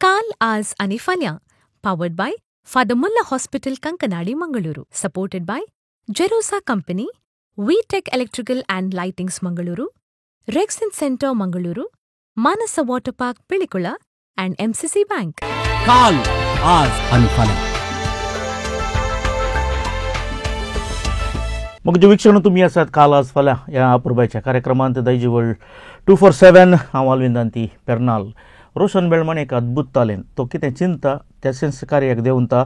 काल, आज आनी फाल्यां. Powered by Father Muller hospital, Kankanady, Mangaluru. Supported by Jerosa company, V Tech electrical and lightings Mangaluru, Rexin centre Mangaluru, Manasa water park Pilikula and MCC bank. काल, आज आणि फाल्यां. मग जे वीक्षण तुमी आसात काल आज फाल्यां ह्या अपुरबायच्या कार्यक्रमांत दायजी वर्ल्ड 247. हांव आलविन दांती पेर्नाल. रोशन बेळमण एक अद्भुत तालेंत. तो कितें चिंता तेसेंच कार्याक देंवता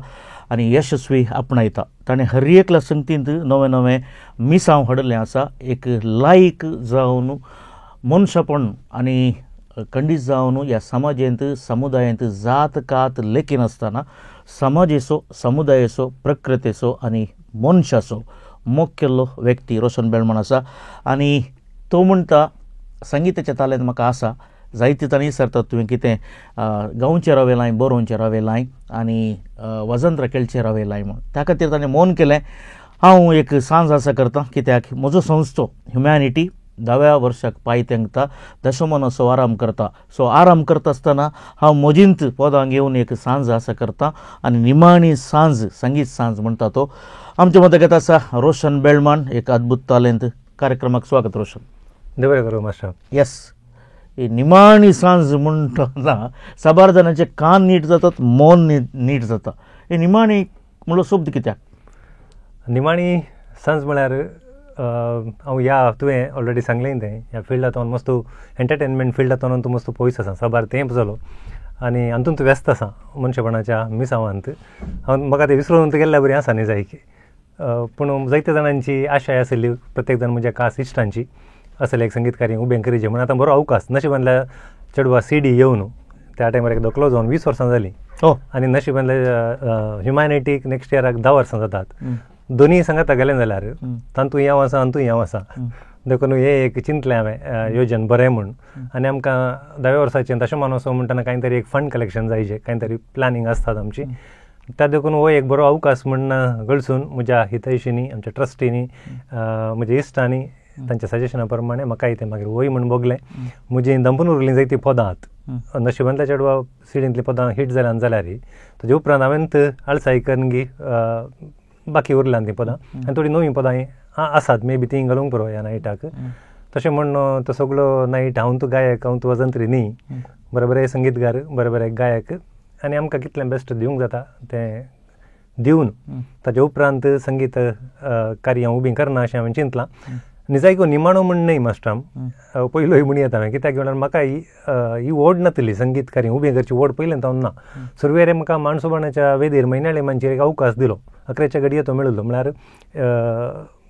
आनी यशस्वी आपणायता. ताणें हर एकल्या संगतींत नवें नवें मिसांव हाडिल्लें आसा. एक लायक जावन मनशापण आनी खंडीत जावन ह्या समाजेंत समुदायांत जात कात लेखिनासतना समाजेचो, समुदायाचो, प्रकृतीचो आनी मनशाचो मोग केल्लो व्यक्ती रोशन बेळमण आसा. आनी तो म्हणटा संगिताच्या तालेंत म्हाका आसा. जायते ताणें विचारतात तुवें कितें गावचें रावेलाय, बरोवचें रावेलाय आनी वजंत्र खेळचें रावेलाय म्हूण. त्या खातीर ताणें मौन केलें हांव एक सांज आसा करता, कित्याक म्हजो संस्थो ह्युमॅनिटी 10व्या वर्साक पांय तेंकता, दशमनाचो आराम करता. सो आराम करता आसतना हांव म्हजींत पदां घेवन एक सांज आसा करता आनी निमाणी सांज संगीत सांज म्हणटा तो आमच्या मदगत आसा रोशन बेळमण, एक अद्भुत तालेंत. कार्यक्रमाक स्वागत रोशन. बरें करूं मास्टर. येस, ही निमाणी सांज म्हणटना साबार जाणांचे कान नीट जातात, मन नीट जाता. ही निमाणी म्हणलो शब्द कित्याक? निमाणी सांज म्हळ्यार हांव ह्या तुवें ऑलरेडी सांगलें तें ह्या फिल्डांत मस्त एंटरटेनमेंट फिल्डांत तूं मस्त पयस आसा, साबार तेंप जालो आनी हातूंत तूं व्यस्त आसा मनशेपणाच्या मिसावांत. हांव म्हाका तें विसरून गेल्ल्या बरी आसा न्ही जायकी. पूण जायत्या जाणांची आशाय आशिल्ली, प्रत्येक जाण म्हज्या खास इश्टांची असले एक संगीतकारी उबें करीचे म्हूण. आतां बरो अवकाश नशिबांतल्या चेडवा सी डी येवन त्या टायमार एक धकलो जावन 20 वर्सां जालीं. आनी नशिबांतल्या ह्युमॅनिटीक नेक्स्ट इयराक 10 वर्सां जातात. दोनूय सांगाता गेलें जाल्यार तातूंत हांव आसा, हातूंत हांव आसा. देखून हें एक चिंतलें हांवें योजन बरें म्हूण. आनी आमकां 10व्या वर्साचें दशमानोत्सव म्हणटना कांय तरी एक फंड कलेक्शन जायचें, कांय तरी प्लॅनिंग आसतात आमची. त्या देखून हो एक बरो अवकाश म्हण गळसून म्हज्या हितैशींनी, आमच्या ट्रस्टींनी, म्हज्या इश्टांनी तांच्या सजेशना प्रमाणे म्हाकाय तें मागीर वय म्हूण भोगलें. म्हजी दंपून उरलीं जायतीं पदां आहात, नशिबांतल्या चेडवा सिडींतलीं पदां हिट जाल्यान जाल्यार ताजे उपरांत हांवें आळसाय करून बाकी उरल्यान तीं पदां आनी थोडीं नवीं पदां आसात मे बी तीं घालूंक पुरो ह्या नायटाक. तशें म्हण तो सगलो नायट हांव तूं गायक, हांव तूं वजंत्री न्ही, बरे बरे संगीतकार, बरे बरे गायक आनी आमकां कितलें बेस्ट दिवंक जाता तें दिवन ताजे उपरांत संगीत कार्य उबीं करना अशें हांवें चिंतलां. निजायको निमाणो म्हण न्हय मास्टराम, पयलोय म्हण येता हांवें, कित्याक म्हणल्यार म्हाका ही ओड नातली संगीत कार्य उबें करची ओड पयलें जावन ना. सुरवेर म्हाका माणसोबाणाच्या वेदीर म्हयन्याळे मांचेर एक अवकाश दिलो, 11च्या घडये तो मेळिल्लो, म्हळ्यार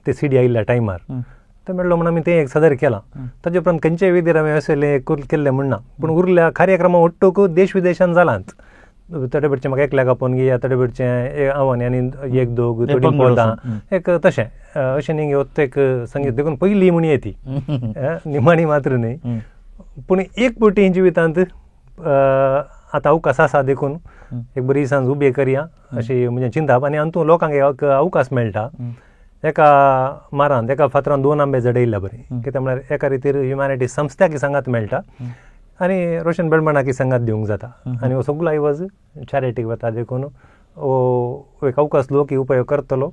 ते सी डी आयिल्ल्या टायमार तो मेळ्ळो म्हूण आमी तें एक सादर केलां. ताजे उपरांत खंयच्याय वेदीर हांवें असलें केल्लें म्हण ना, पूण उरल्या कार्यक्रमा ಒಟ್ಟುಕು देश विदेशान जालांत. थोडे बेडचें म्हाका एकल्याक आपोवन घेया, थोडे बेडचें हांव आनी एक दोग थोडीं पदां एक तशें अशें न्ही घेवत एक संगीत. देखून पयली म्हण येती निमाणी मात्र न्ही, पूण एक पटी जिवितांत आतां अवकाश आसा देखून एक बरी सांज उबी करया अशी म्हणजे चिंतप. आनी हातूंत लोकांक एक अवकाश मेळटा, एका मारान एका फातरान 2 आंबे जडयल्ल्या बरी. कित्याक म्हळ्यार एका रितीर ह्युमॅनिटी संस्थ्याक सांगात मेळटा आनी रोशन बेळमणाक सांगात दिवंक जाता. आनी हो सगलो आयवज चॅरिटीक वता, देखून हो एक अवकाश लोक उपयोग करतलो.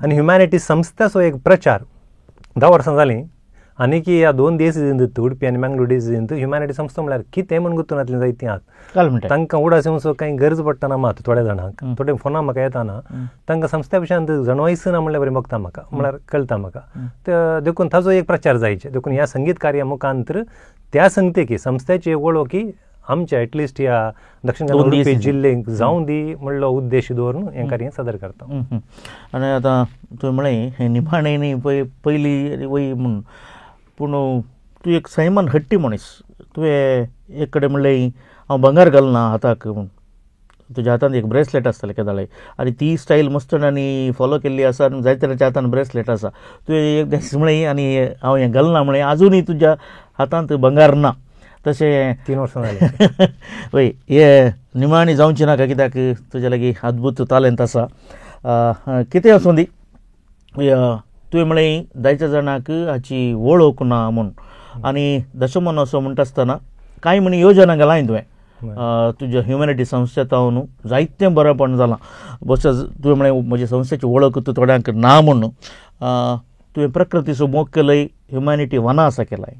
आनी ह्युमॅनिटी संस्थ्याचो एक प्रचार 10 वर्सां जालीं आनी की ह्या 2 देश उडपी आनी मँगलोर देश ह्युमॅनिटी संस्था म्हळ्यार कितें म्हूण गुत्तून नातलें जायतीं आहात. तांकां उडास येवचो कांय गरज पडटना मात थोड्या जाणांक थोडे फोनां म्हाका येताना तांकां संस्था विशयांत जाणवायच ना म्हणल्यार बरें बघता म्हाका, म्हळ्यार कळटा म्हाका. देखून ताजो एक प्रचार जायचे. देखून ह्या संगीत कार्या मुखांतर त्या संगतेकी संस्थेची वळखी आमच्या एटलिस्ट ह्या दक्षिण कन्नड उडपी जिल्ल्यांक जावं दी म्हणलो उद्देश दवरून हें कार्य सादर करता. आनी आतां तुवें म्हळें हें निमाणें न्ही पयली वय म्हूण, पूण तूं एक सैमान हट्टी मनीस. तुवें एक कडेन म्हणलें हांव भांगर घालना हाताक म्हूण, तुज्या हातान एक ब्रेसलेट आसतालें केदाळे आनी ती स्टायल मस्त आनी फॉलो केल्ली आसा आनी जायते जाणांच्या हातान ब्रेसलेट आसा. तुवें एक दीस म्हळें आनी हांव हें घालना म्हळें, आजुनूय तुज्या हातांत भांगर ना. तशें 3 वर्सां जालीं. वय हे निमाणी जावची नाका कित्याक तुज्या लागीं अद्भुत तालेंत आसा. कितें आसूं दी, तुवें म्हळें जायत्या जाणांक हाची वळख ना म्हूण आनी दशमन असो म्हणटा आसतना कांय म्हण योजना घालाय तुवें. तुज्या ह्युमॅनिटी संस्थेतावन जायतें बरेंपण जालां. बस तुवें म्हळें म्हज्या संस्थेची वळख तूं थोड्यांक ना म्हणून. तुवें प्रकृतीचो मोग केलय, ह्युमॅनिटी वनां आसा केलाय,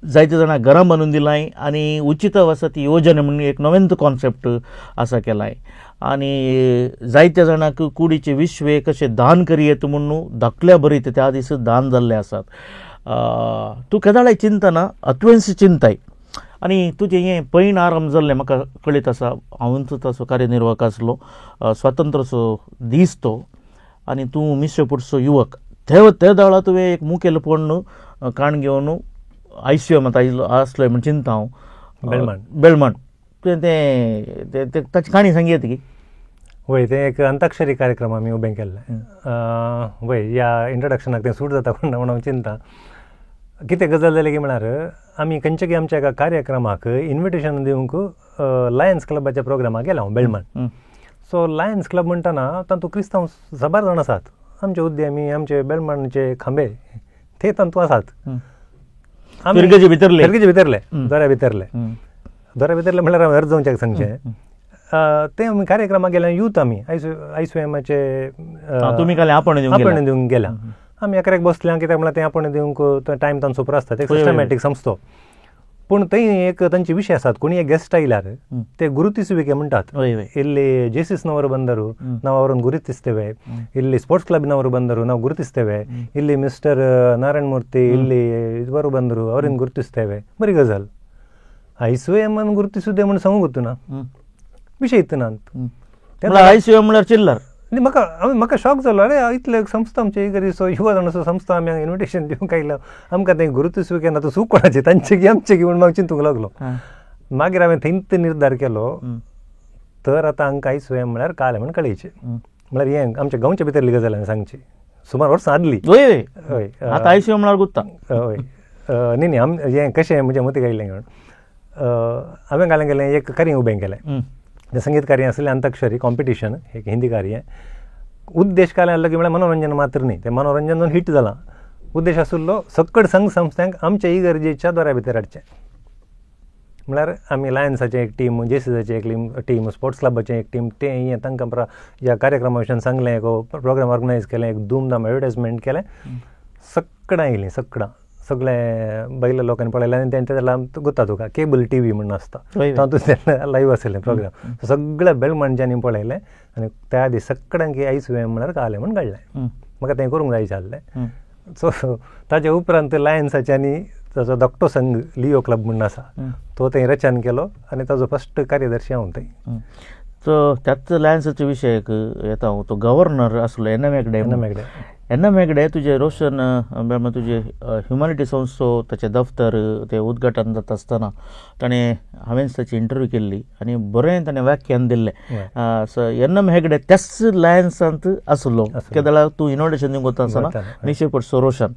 जायते जाणां घरां बांदून दिलाय आनी उचित वसती योजना म्हणून एक नवेंत कॉन्सेप्ट आसा केलाय आनी जायत्या जाणांक कुडीचे विश्वे कशें दान करयेत म्हणून धाकल्या बरी त्या दीस दान जाल्ले आसात. तूं केदाळाय चिंतना अत्वेंस चिंताय आनी तुजें हें पैण आरंभ जाल्लें म्हाका कळीत आसा. हांवूच ताचो कार्यनिर्वाहक आसलो, स्वातंत्र्याचो दीस तो आनी तूं मिश्रपूरचो युवक. ते दाळा तुवें एक मुखेलपण काण घेवन आयसीएमांत आयलो आसलो म्हण चिंता हांव. बेलमाण बेलमाण तुवें तें ताची काणी सांगयत की? वय, तें एक अंताक्षरी कार्यक्रम आमी उबें केल्लें. वय, ह्या इंट्रोडक्शनाक तें सूट जाता कोण म्हूण हांव चिंता. कितें गजाल जाली की म्हळ्यार आमी खंयच्या की आमच्या एका कार्यक्रमाक इन्विटेशन दिवंक लायन्स क्लबाच्या प्रोग्रामाक गेला हांव बेलमाण. सो लायन्स क्लब म्हणटना तातूंत क्रिस्तांव साबार जाण आसात, आमचे उद्यमी, आमचे बेलमाणचे खांबे ते तातूंत आसात. फिरगेचे भितरले, फिरगेचे भितरले, दऱ्या भितरले, दऱ्या भितरले म्हळ्यार हांव अर्ज जावच्याक सांगचें. ते आमी कार्यक्रमाक गेल्या यूथ आमी आयसीएमाचे तुमी काल आपण दिवंक गेल्या. आमी एकऱ्याक बसल्या कित्याक म्हळ्यार तें आपण दिवंक टायम तांचो सुपर आसता, ते सिस्टमॅटीक संस्थो. पूण थंय एक तांचे विशय आसात, कोणी एक गेस्ट आयल्यार ते ಗುರುತಿಸುವಿಕೆ म्हणटात. ಇಲ್ಲಿ ಜೆಸಿಸ್ನವರು ಬಂದರು, ನಾವು ಅವರನ್ನು ಗುರುತಿಸ್ತೇವೆ. ಇಲ್ಲಿ ಸ್ಪೋರ್ಟ್ಸ್ ಕ್ಲಬ್ನವರು ಬಂದರು, ನಾವು ಗುರುತಿಸ್ತೇವೆ. ಇಲ್ಲಿ ಮಿಸ್ಟರ್ ನಾರಾಯಣ ಮೂರ್ತಿ, ಇಲ್ಲಿ ಇವರು ಬಂದರು, ಅವರನ್ನು ಗುರುತಿಸ್ತೇವೆ. ಬರೀ ಗಜಲ್ ಐಸುಎಂ ಅನ್ನು ಗುರುತಿಸುವುದೇ म्हूण सांगूंक ಗೊತ್ತು ना विशय इत्त ना आयसीएम म्हळ्यार चिल्लर. म्हाका म्हाका शॉक जालो, अरे इतले संस्था आमचे इगर्जेचो युवा जाणाचो संस्था आमी हांगा इन्विटेशन दिवंक आयल्या, आमकां तें गुरुतिसुविके ना, तो चूक कोणाची, तांचे की आमचे की म्हूण म्हाका चिंतूंक लागलो. मागीर हांवें थंयच निर्धार केलो, तर आतां हांकां आयसीएम म्हळ्यार कालें म्हूण कळयचें. म्हळ्यार हें आमच्या गांवच्या भितरली गजाल हांवें सांगची, सुमार वर्सां आदली. हय हय, आतां आयसीएम म्हळ्यार गुत्ता. हय न्ही न्ही, आम हें कशें म्हज्या मतीक आयलें म्हूण हांवें घालें गेलें एक कार्य उबें केलें. तें संगीत कार्य आसलें, अंताक्षरी कॉम्पिटिशन, एक हिंदी कार्य. उद्देश काय आसलो की म्हळ्यार मनोरंजन मात्र न्ही, तें मनोरंजन जावन हिट जालां. उद्देश आशिल्लो सकड संघ संस्थांक आमच्या इगर्जेच्या दोऱ्या भितर हाडचें. म्हळ्यार आमी लायन्साचें एक टीम, जेसीसाचें एक टीम, स्पोर्ट्स क्लबाचें एक टीम, तें हें तांकां ह्या कार्यक्रमा विशयान सांगलें, एक प्रोग्राम ऑर्गनायज केलें, एक धूमधाम एडवर्टायजमेंट केलें. सकडां येयलीं, सकडां सगळे बैल लोकांनी पळयलें आनी तेंच्या गोता तुका केबल टी व्ही म्हणून आसता, तातूंत लायव्ह आसलें प्रोग्राम. सगळ्या बेलमाणच्यांनी पळयलें आनी त्या दीस सगळ्यांक आयसीएम म्हळ्यार कालें म्हूण काडलें. म्हाका तें करूंक जाय आसलें. सो ताजे उपरांत लायन्साच्यांनी ताजो धाकटो संघ लिओ क्लब म्हणून आसा तो थंय रचन केलो आनी ताजो फस्ट कार्यदर्शी हांव थंय. सो त्याच लायन्साचो विशय येता हांव, तो गव्हर्नर आसलो N M Hegde. N M Hegde तुजें रोशन तुजें ह्युमॅनिटी संस्थो ताचें दफ्तर तें उद्घाटन जाता आसतना ताणें हांवेंच ताची इंटरव्यू केल्ली आनी बरें ताणें व्याख्यान दिल्लें. एन एम हेगडे त्याच लायन्सांत आसलो केदळा तूं इनोवेशन दिवंक वता आसतना निशेपटसो रोशन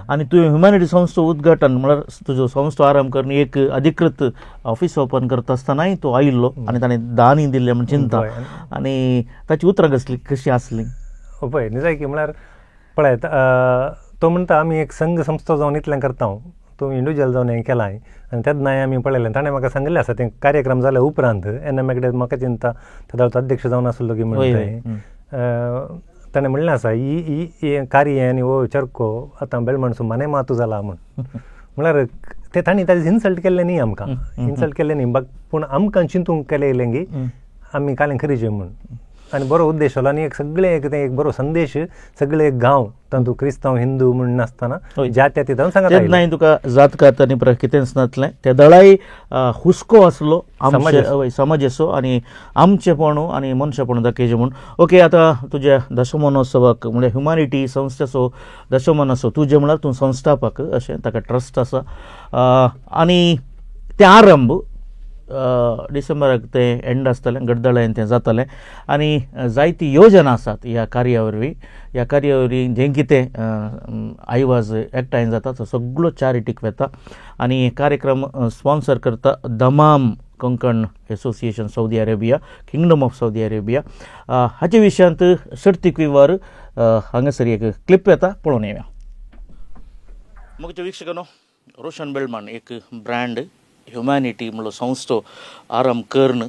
आनी तुवें ह्युमॅनिटी संस्थो उद्घाटन म्हळ्यार तुजो संस्थो आरंभ करून एक अधिकृत ऑफिस ओपन करता आसतनाय तो आयिल्लो आनी ताणें दानी दिल्लें म्हण चिंता. आनी ताची उतरां कसली कशी आसली? पळय निजायकी म्हळ्यार पळयत तो म्हणटा आमी एक संघ संस्था जावन इतलें करता, हांव तूं इंडिविज्युअल जावन हें केलां आनी तेन्नाय आमी पळयलें. ताणें म्हाका सांगिल्लें आसा तें कार्यक्रम जाल्या उपरांत एन एम हेगडे म्हाका चिंता तेदोळचो अध्यक्ष जावन आसलो की म्हणटा ताणें म्हणलें आसा ही ही कार्य आनी हो चरको आतां बेलमाणसो माने मातू जाला म्हूण. म्हळ्यार ते तांणी ताजें इन्सल्ट केल्लें न्ही, आमकां इन्सल्ट केल्लें न्ही, पूण आमकां चिंतूंक केलें येयलें की आमी कालें खरीचें म्हूण. आनी बरो उद्देश जालो आनी एक सगळे एक तें एक बरो संदेश सगळे एक गांव तातूंत क्रिस्तांव हिंदू म्हूण नासतना जात्या तितून सांगता. तेन्नाय तुका जातकात आनी कितेंच नासलें, ते दळाय हुस्को आसलो आमचे समाजेचो आनी आमचेपण आनी मनशेपण दाखयचें म्हूण. ओके, आतां तुज्या दशमनोत्सवाक म्हणजे ह्युमॅनिटी संस्थेचो दशमनोत्सव तुजें म्हळ्यार तूं संस्थापक अशें ताका ट्रस्ट आसा आनी तें आरंभ डिसेंबराक तें एंड आसतलें, गडदळायन तें जातलें आनी जायती योजना आसात ह्या कार्या वरवीं. ह्या कार्या वरवीं जें कितें आयवाज एकठांय जाता तो सगळो चॅरिटीक वता आनी कार्यक्रम स्पॉन्सर करता Dammam Konkan association Saudi Arabia, kingdom of Saudi Arabia. हाचे विशयांत सर्तीक विवर हांगासर एक क्लिप येता, पळोवन येवया. मुख्य वीक्षकांनो, रोशन बेलमान एक ब्रँड ह्युमॅनिटी म्हणलो संस्थो आरंभ करून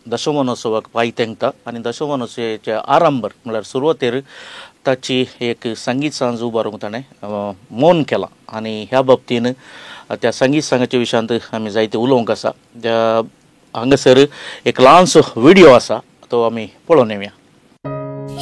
दशमनोत्सवाक पांय तेंकता आनी दशमनोत्सवाच्या आरंभर म्हळ्यार सुरवातेर ताची एक संगीत सांज उबारूंक ताणें मौन केलां आनी ह्या बाबतीन त्या संगीत सांगाच्या विशयांत आमी जायते उलोवंक आसा. त्या हांगासर एक ल्हानसो व्हिडियो आसा तो आमी पळोवन येवया.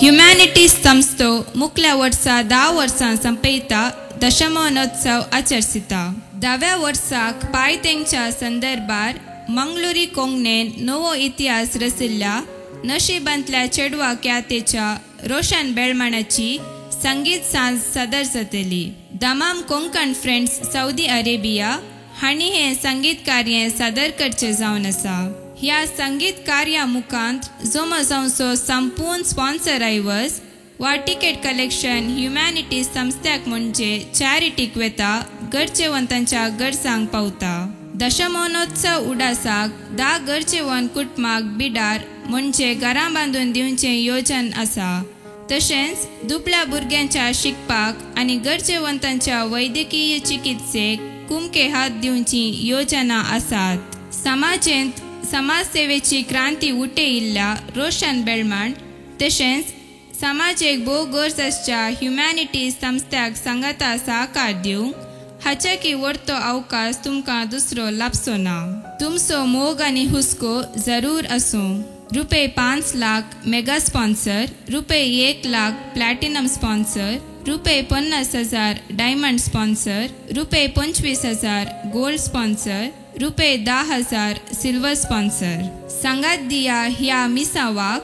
ह्युमॅनिटी संस्थो मुखल्या वर्सा 10 वर्सां संपयता दशमनोत्सव आचरिता. 10व्या वर्साक पांय तेंकच्या संदर्भार मंगळुरी कोंकणेन नवो इतिहास रचिल्ल्या नशिबांतल्या चेडवा ख्यातेच्या रोशन बेळमाणाची संगीत सांज सादर जातली. दमाम कोंकण फ्रेंड्स सौदी अरेबिया हांणी हें संगीत कार्य सादर करचें जावन आसा. ह्या संगीत कार्या मुखांत जमो जावचो संपूर्ण स्पॉन्सर आयवज वा तिकेट कलेक्शन ह्युमॅनिटी संस्थ्याक म्हणजे चॅरिटीक वेता गरजेवंतांच्या गरजांक पावता. दशमनोत्सव उडासाक 10 गरजेवंत कुटुंबाक बिडार म्हणजे घरां बांदून दिवचें योजन आसा. तशेंच दुबळ्या भुरग्यांच्या शिकपाक आनी गरजेवंतांच्या वैद्यकीय चिकित्सेक कुमके हात दिवची योजना आसात. समाजेंत समाजसेवेची क्रांती उठयिल्ल्या रोशन बेळमाण तशेंच समाजेक भोव गरज आसच्या ह्युमॅनिटी संस्थ्याक सांगाता सहकार दिवंक हाच्याकी व्हडतो अवकाश तुमकां दुसरो लाभचो ना. तुमचो मोग आनी हुस्को जरूर आसूं. रुपये 5 लाख मेगा स्पॉन्सर, रुपये 1 लाख प्लॅटिनम स्पॉन्सर, रुपये 50,000 डायमंड स्पॉन्सर, रुपये 25,000 गोल्ड स्पॉन्सर, रुपये 10,000 सिल्वर स्पॉन्सर. सांगात दिया ह्या मिसावाक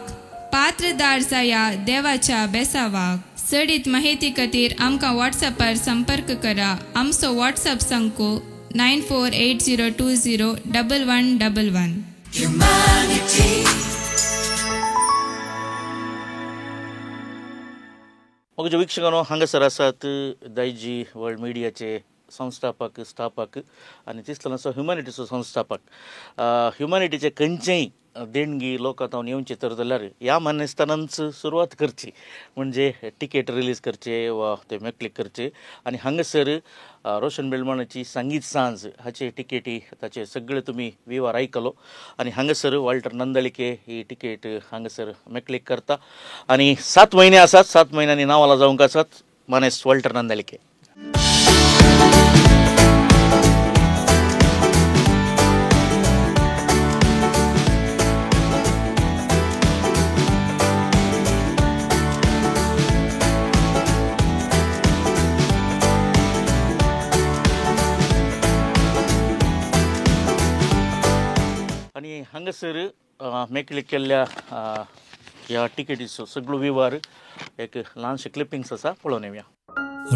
पात्रदार जाया देवाच्या बेसावाक. चडीत माहिती खातीर आमकां व्हॉट्सअपार संपर्क करा. आमचो व्हॉट्सअप संको 948020 1111. मग जे वीक्षकांनो हांगासर आसात दायजी वर्ल्ड मिडियाचे संस्थापक स्थापक आनी तितलो आसा ह्युमॅनिटीचो संस्थापक. ह्युमॅनिटीचे खंयचेय देणगी लोक आतां येवचे तर जाल्यार ह्या मानेस्तानांच सुरवात करची म्हणजे तिकेट रिलीज करचे वा ते मेकळीक करचे आनी हांगासर रोशन बेळमाणाची संगीत सांज हाचे तिकेटी ताचे सगळे तुमी विवार आयकलो आनी हांगासर वॉल्टर नंदळिके ही तिकेट हांगासर मेकळीक करता आनी 7 म्हयने आसात, 7 म्हयन्यांनी नांवाला जावंक आसात मानेस्त वॉल्टर नंदळिके. आनी हांगासर मेकळीक केल्ल्या ह्या तिकेटीचो सगळो विवार एक ल्हानशे क्लिपिंग्स आसा पळोवन येवया.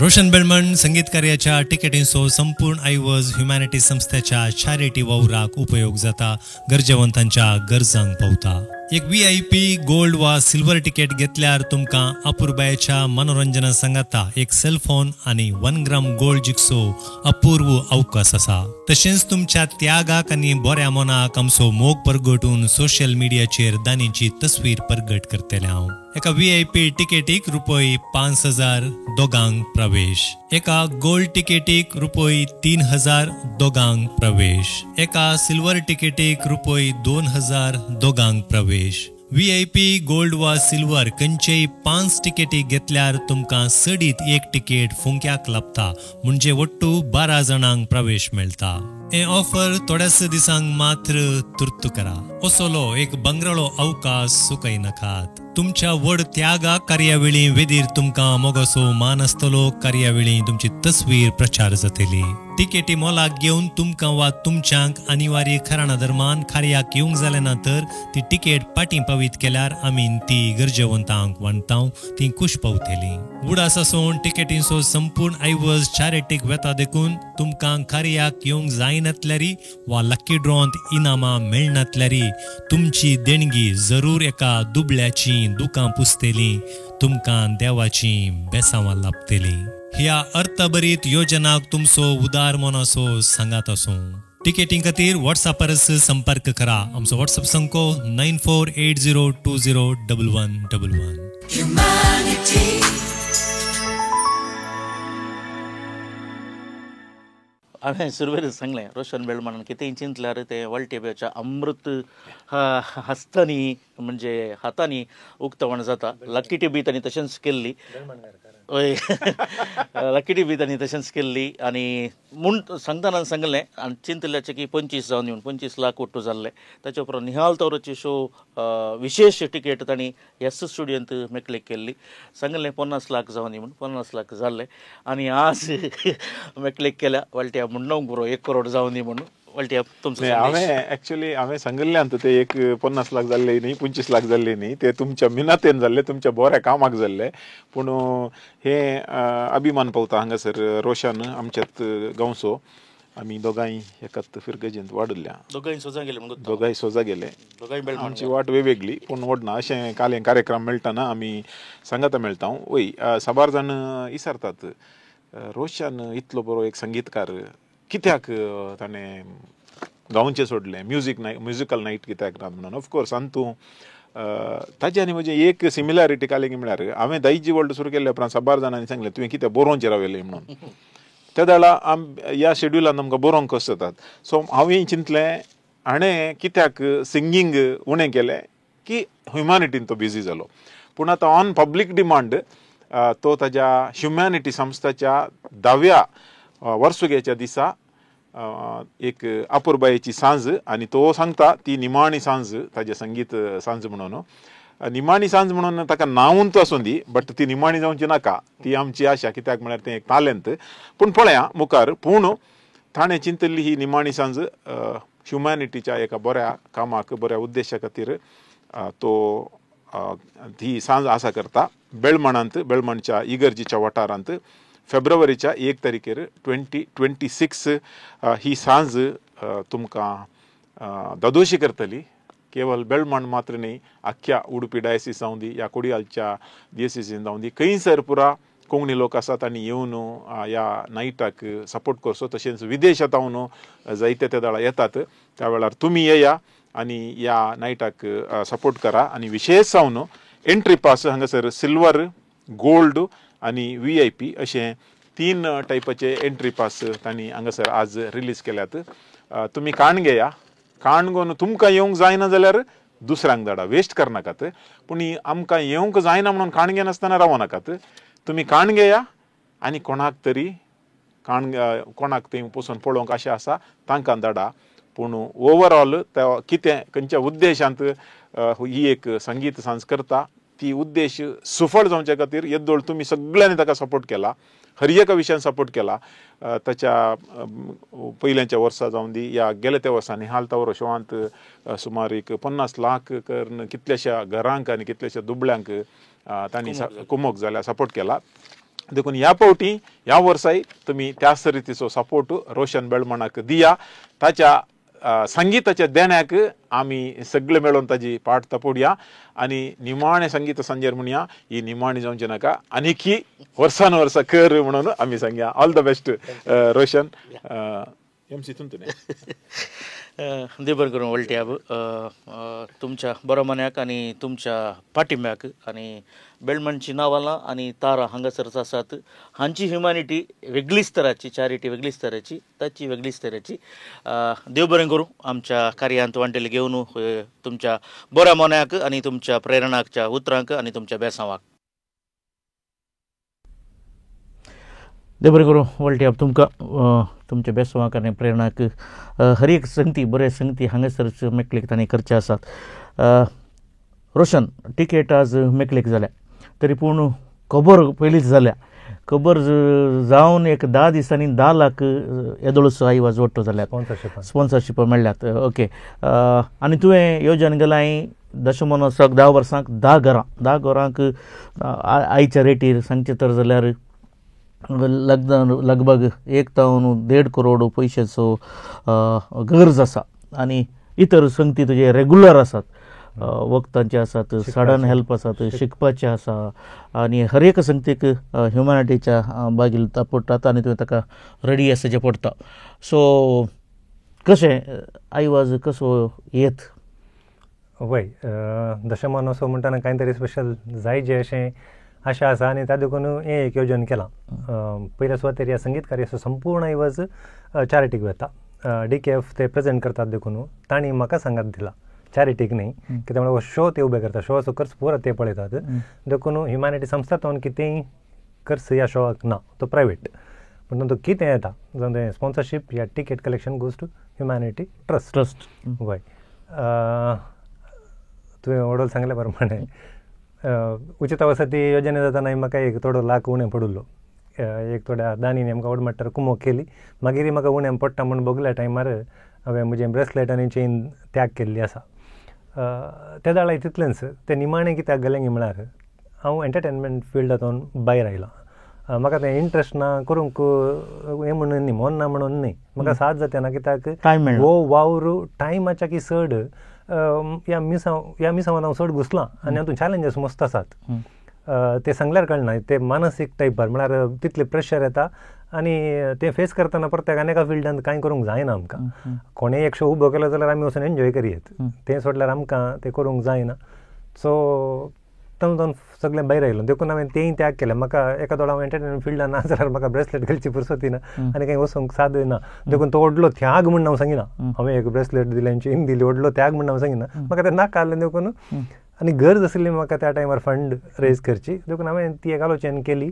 रोशन बेळमण संगीत कार्याच्या तिकेटींचो संपूर्ण आयवज ह्युमॅनिटी संस्थेच्या चॅरिटी वावराक उपयोग जाता, गरजेवंतांच्या गरजांक पावता. एक VIP gold वा सिल्वर तिकेट घेतल्यार तुमकां अपुरबायेच्या मनोरंजना सांगाता एक सेलफोन आनी 1 ग्राम गोल्ड जिकसो अपूर्व अवकाश आसा. तशेंच तुमच्या त्यागाक आनी बऱ्या मनाक आमचो मोग परगटून सोशल मिडियाचेर दानीची तस्वीर परगट करतले हांव. एका VIP तिकेटीक रुपये 5,000 दोगांक प्रवेश, एका गोल्ड तिकेटीक रुपये 3,000 दोगांक प्रवेश, एका सिल्वर तिकेटीक रुपये 2,000 दोगांक प्रवेश. VIP gold वा सिल्वर खंयचेय 5 तिकेटी घेतल्यार तुमकां सडीत एक तिकेट फुंक्याक लाभता म्हणजे ಒಟ್ಟು 12 जाणांक प्रवेश मेळटा. हे ऑफर थोड्याच दिसांक मात्र तुर्त करा. असलो एक बंगराळो अवकाश चुकय नाकात. तुमच्या व्हड त्यागा कार्यावेळी वेदीर तुमकां मोगासो मान आसतलो, कार्यावेळी तुमची तस्वीर प्रचार जातली. तिकेटी मोलाक घेवन तुमकां वा तुमच्यांक अनिवार्य खराणा दरम्यान कार्याक येवंक जालें ना तर ती तिकेट पाटी पावीत केल्यार आमी ती गरजेवंतांक वांटतां, ती खूश पावतली. उडास आसून तिकेटींचो संपूर्ण आयवज चॅरिटीक वेता देखून तुमकां कार्याक येवंक जायनातल्यारी वा लक्की ड्रॉंत इनामां मेळनातल्यारी तुमची देणगी जरूर एका दुबळ्याची दुकां पुसतली, तुमकां देवाची बेसांवां लाभतली. ह्या अर्थभरीत योजनाक तुमचो उदार मनाचो सांगात आसूं. तिकेटी खातीर व्हॉट्सअपार संपर्क करा. आमचो व्हॉट्सअप संको 948020 1111. हांवें सुरवेर सांगलें रोशन बेळमणान कितेंय चिंतल्यार तें वाळटेब्याच्या अमृत हस्तांनी म्हणजे हातांनी उक्तावण जाता. लकीटी बी तांणी तशेंच केल्ली, हय लकीटी बी तांणी तशेंच केल्ली. आनी म्हूण सांगतना सांगलें आनी चिंतल्याचें की 25 जावन येवन 25 लाख ಒಟ್ಟು जाल्ले. ताचे उपरांत निहाल तवराची शो विशेश टिकेट तांणी एस स्टुडियोंत मेकळीक केल्ली. सांगलें 50 लाख जावन म्हूण 50 लाख जाल्ले आनी आज मेकळीक केल्या वाळट्या म्हणून पुरो 1 करोड जावन दी म्हणून. वाळट्या तुमचो हांवें एक्चुअली हांवें सांगिल्लें आतां ते एक 50 लाख जाल्ले न्ही, 25 लाख जाल्ले न्ही, ते तुमच्या मिनातेन जाल्ले, तुमच्या बऱ्या कामाक जाल्ले. पूण हे अभिमान पावता हांगासर रोशन आमच्यात गांवचो, आमी दोगांय एकाच फिरगजेंत वाडल्या, दोगांय सोजा गेले, दोगांय सोजा गेले, आमची वाट वेगवेगळी पूण वडना. अशें काल कार्यक्रम मेळटना आमी सांगाता मेळटा. वय साबार जाण विचारतात रोशन इतलो बरो एक संगीतकार कित्याक ताणें गांवचें सोडलें, म्युजीक नायट म्युजिकल नायट कित्याक ना म्हणून. ऑफकोर्स अंतू ताजे आनी म्हजें एक सिमिलॅरिटी कालें म्हळ्यार हांवें दायजी वर्ल्ड सुरू केल्ल्या उपरांत साबार जाणांनी सांगलें तुवें कित्याक बरोवचें रावयलें म्हणून. त्या वेळार आम ह्या शेड्युलान आमकां बरोवंक कशें जातात. सो हांवें चिंतलें हाणें कित्याक सिंगींग उणें केलें की ह्युमॅनिटीन तो बिजी जालो. पूण आतां ऑन पब्लीक डिमांड तो ताज्या ह्युमॅनिटी संस्थाच्या 10व्या वर्सुग्याच्या दिसा एक अपुरबायेची सांज, आनी तो सांगता ती निमाणी सांज ताजें संगीत सांज म्हणून. निमाणी सांज म्हणून ताका नांवून तो आसूं दी, बट ती निमाणी जावची नाका, ती आमची आशा. कित्याक म्हळ्यार तें एक तालेंत. पूण पळया मुखार पूण ताणें चिंतिल्ली ही निमाणी सांज ह्युमॅनिटीच्या एका बऱ्या कामाक बऱ्या उद्देशा खातीर तो ही सांज आसा करता. बेळमणांत, बेळमणच्या इगर्जीच्या वाठारांत फेब्रुवारीच्या 1 तारखेर 2026 ही सांज तुमकां दादोशी करतली. केवल बेळमण मात्र न्ही, आख्ख्या उडुपी डायसीस जावं दी या कोडियालच्या डिएसीसीन जावं दी, खंयसर पुरा कोंकणी लोक आसात आनी येवन ह्या नायटाक सपोर्ट करचो. तशेंच विदेशांत जायते त्या वेळार येतात, त्या वेळार तुमी येया आनी ह्या नायटाक सपोर्ट करा. आनी विशेश जावन एंट्री पास हांगासर सिल्वर, गोल्ड आनी VIP अशें 3 टायपाचे एंट्री पास तांणी हांगासर आज रिलीज केल्यात. तुमी काण घेया, काण घेवन तुमकां येवंक जायना जाल्यार दुसऱ्यांक धाडा, वेस्ट करनाकात. पूण आमकां येवंक जायना म्हणून काण घेनासतना रावो नाकात. तुमी काण घेया आनी कोणाक तरी काण कोणाक थंय पसून पळोवंक अशें आसा तांकां धाडा. पूण ओवरऑल कितें खंयच्या उद्देशांत ही एक संगीत सांज करता ती उद्देश सुफळ जावच्या खातीर येदोळ तुमी सगळ्यांनी ताका सपोर्ट केला, हर एका विशयान सपोर्ट केला. ताच्या पयल्याच्या वर्सा जावन दी या गेल्या त्या वर्सा निहाल तवरो शोवांत सुमार एक 50 लाख करून कितल्याश्या घरांक आनी कितल्याश्या दुबळ्यांक तांणी कुमोक जाल्या सपोर्ट केला. देखून ह्या फावटी ह्या वर्साय तुमी त्याच रितीचो सपोर्ट रोशन बेळमणाक दिया. ताच्या संगीताच्या देण्याक आमी सगळे मेळून ताजी पाट तपोडया आनी निमाणें संगीत सांजेर म्हणया ही निमाणी जावची नाका, आनीकी वर्सान वर्सा कर म्हणून आमी सांगया. All the best Roshan. MC तुमचें देव बरें करूं वळट्याब तुमच्या बरो मन्याक आनी तुमच्या पाठिंब्याक. आनी बेळमणची नांवां आनी तारा हांगासरच आसात, हांची ह्युमॅनिटी वेगळीच तराची, चॅरिटी वेगळीच तरेची, ताची वेगळीच तरेची. देव बरें करूं आमच्या कार्यांत वांटेल घेवन तुमच्या बऱ्या मन्याक आनी तुमच्या प्रेरणाच्या उतरांक आनी तुमच्या बेसांवाक. देव बरें करूं वळट्याब तुमकां तुमच्या बेसवाक आनी प्रेरणाक. हर एक संगती बरे संगती हांगासरच मेकळीक तांणी करचे आसात. रोशन, टिकेट आज मेकळीक जाल्या तरी पूण खबर पयलींच जाल्या. खबर जावन एक 10 दिसांनी 10 लाख येदोळचो आयवाज वट्टो जाल्यात, स्पॉन्सरशीप मेळ्ळ्यात. ओके, आनी तुवें येवजण गेलाय दशमनोत्सवाक 10 वर्सांक 10 घरां, 10 घरांक आयच्या रेटीर सांगचें तर जाल्यार लगभग 1 ते 1.5 करोड पयशाचो गरज आसा. आनी इतर संगती तुजे रेगुलर आसात, वखदांचे आसात, सडन हेल्प आसात, शिकपाचें आसा आनी हर एक संगतीक ह्युमॅनिटीच्या बागील पडटात आनी तुवें ताका रेडी आसचें पडटा. सो कशें आयवाज कसो येत? वय दशमानोत्सव म्हणटना कांय तरी स्पेशल जाय जे अशें आशा आसा आनी त्या देखून हें एक योजन केलां. पयल्या सुवातेर ह्या संगीत कार्याचो संपूर्ण इवज चॅरिटीक वता. डी के एफ ते प्रेजेंट करतात देखून तांणी म्हाका सांगात दिला, चॅरिटीक न्ही, कित्याक म्हळ्यार हो शो ते उबे करता, शोचो खर्च पुरो ते पळयतात. देखून ह्युमॅनिटी संस्था तावन कितेंय खर्च ह्या शोआक ना, तो प्रायवेट. पूण तातूंत कितें येता जावं तें स्पॉन्सरशीप या ticket collection goes to humanity trust. Trust वय. तुवें वडोल सांगल्या प्रमाणे उचित वसती योजने जाताना म्हाका एक थोडो लाख उणें पडिल्लो. एक थोड्या दानीन आमकां व्हड मट्टार कुमोक केली, मागीर म्हाका उणें पडटा म्हूण बगल्या टायमार हांवें म्हजें ब्रेसलेट आनी चेन त्याग केल्ली आसा. ते जाल्यार तितलेंच. तें निमाणें कित्याक गेलें म्हळ्यार हांव एंटरटेनमेंट फिल्डांतून भायर आयलां. म्हाका तें इंट्रस्ट ना करूंक हें म्हणून न्ही, मन ना म्हणून न्ही, म्हाका साथ जाता ना कित्याक हो वावर टायमाच्या की चड ह्या मिसांवान हांव चड घुसलां आनी हातूंत चॅलेंजीस मस्त आसात. ते सांगल्यार कळना, ते मानसीक टायपार म्हळ्यार तितलें प्रेशर येता आनी तें फेस करतना प्रत्येकान एका फिल्डांत कांय करूंक जायना. आमकां कोणें एक शो उबो केलो जाल्यार आमी वचून एन्जॉय करयेत, तें सोडल्यार आमकां तें करूंक जायना. सो तातूंत सगळें भायर आयलो देखून हांवें तेंय त्याग केलें. म्हाका एका दोळा हांव एंटरटेनमेंट फिल्डान ना जाल्यार म्हाका ब्रेसलेट घालची पुरसती ना आनी कांय वचूंक साद ना. देखून तो व्हडलो त्याग म्हूण हांव सांगिना, हांवें एक ब्रेसलेट दिलें, चेन दिली, व्हडलो त्याग म्हूण हांव सांगिना, म्हाका तें नाका आसलें देखून. आनी गरज आशिल्ली म्हाका त्या टायमार फंड रेज करची, देखून हांवें ती एक आलोचन केली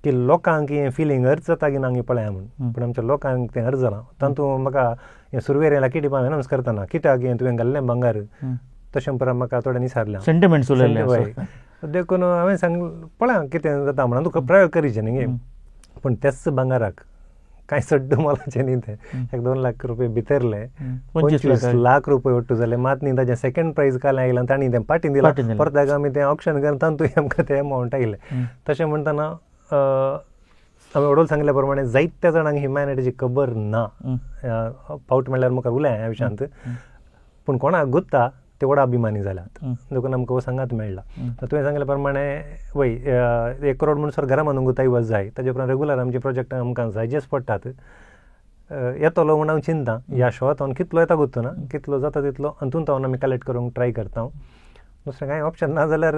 की लोकांक हें फिलींग अर्ज जाता की ना पळया म्हूण. पूण आमच्या लोकांक तें अर्ज जालां. तातूंत म्हाका हें सुरवेर लाकी टिपा अनावन्स करतना कित्याक हें तुवें घाल्लें भांगर तशें परत म्हाका थोडें निसारलें, सेंटिमेंट्स उलयले. देखून हांवें सांग पळया कितें जाता म्हणून तुका प्रयोग करीचे न्ही गे. पूण त्याच भांगराक कांय चड मोलाचें न्ही तें, 1-2 लाख रुपये भितरले 25 लाख रुपये ಒಟ್ಟು जाले. मात न्ही ताजें सेकंड प्रायज काल आयलां, तांणी तें पाटीन दिलां, परत आमी तें ऑक्शन करून तातूंत आमकां तें अमावंट आयलें. तशें म्हणटना हांवें वडोल सांगल्या प्रमाणे जायत्या जाणांक ह्युमॅनिटीची खबर ना, पावट म्हणल्यार मुखार उलया ह्या विशयांत, पूण कोणाक गुत्ता ते व्हड अभिमानी जाल्यात देखून आमकां हो सांगात मेळ्ळा. तुवें सांगल्या प्रमाणे वय 1 करोड म्हणसर घरा बांदूंक गुताय जाय, ताजे उपरांत रेगुलर आमचे प्रोजेक्ट आमकां जायजेच पडटात. येतलो म्हूण हांव चिंता ह्या शोआंत कितलो येता गुत्तो ना, कितलो जाता तितलो अंतून हांव आमी कलेक्ट करूंक ट्राय करता. दुसरें कांय ऑप्शन ना जाल्यार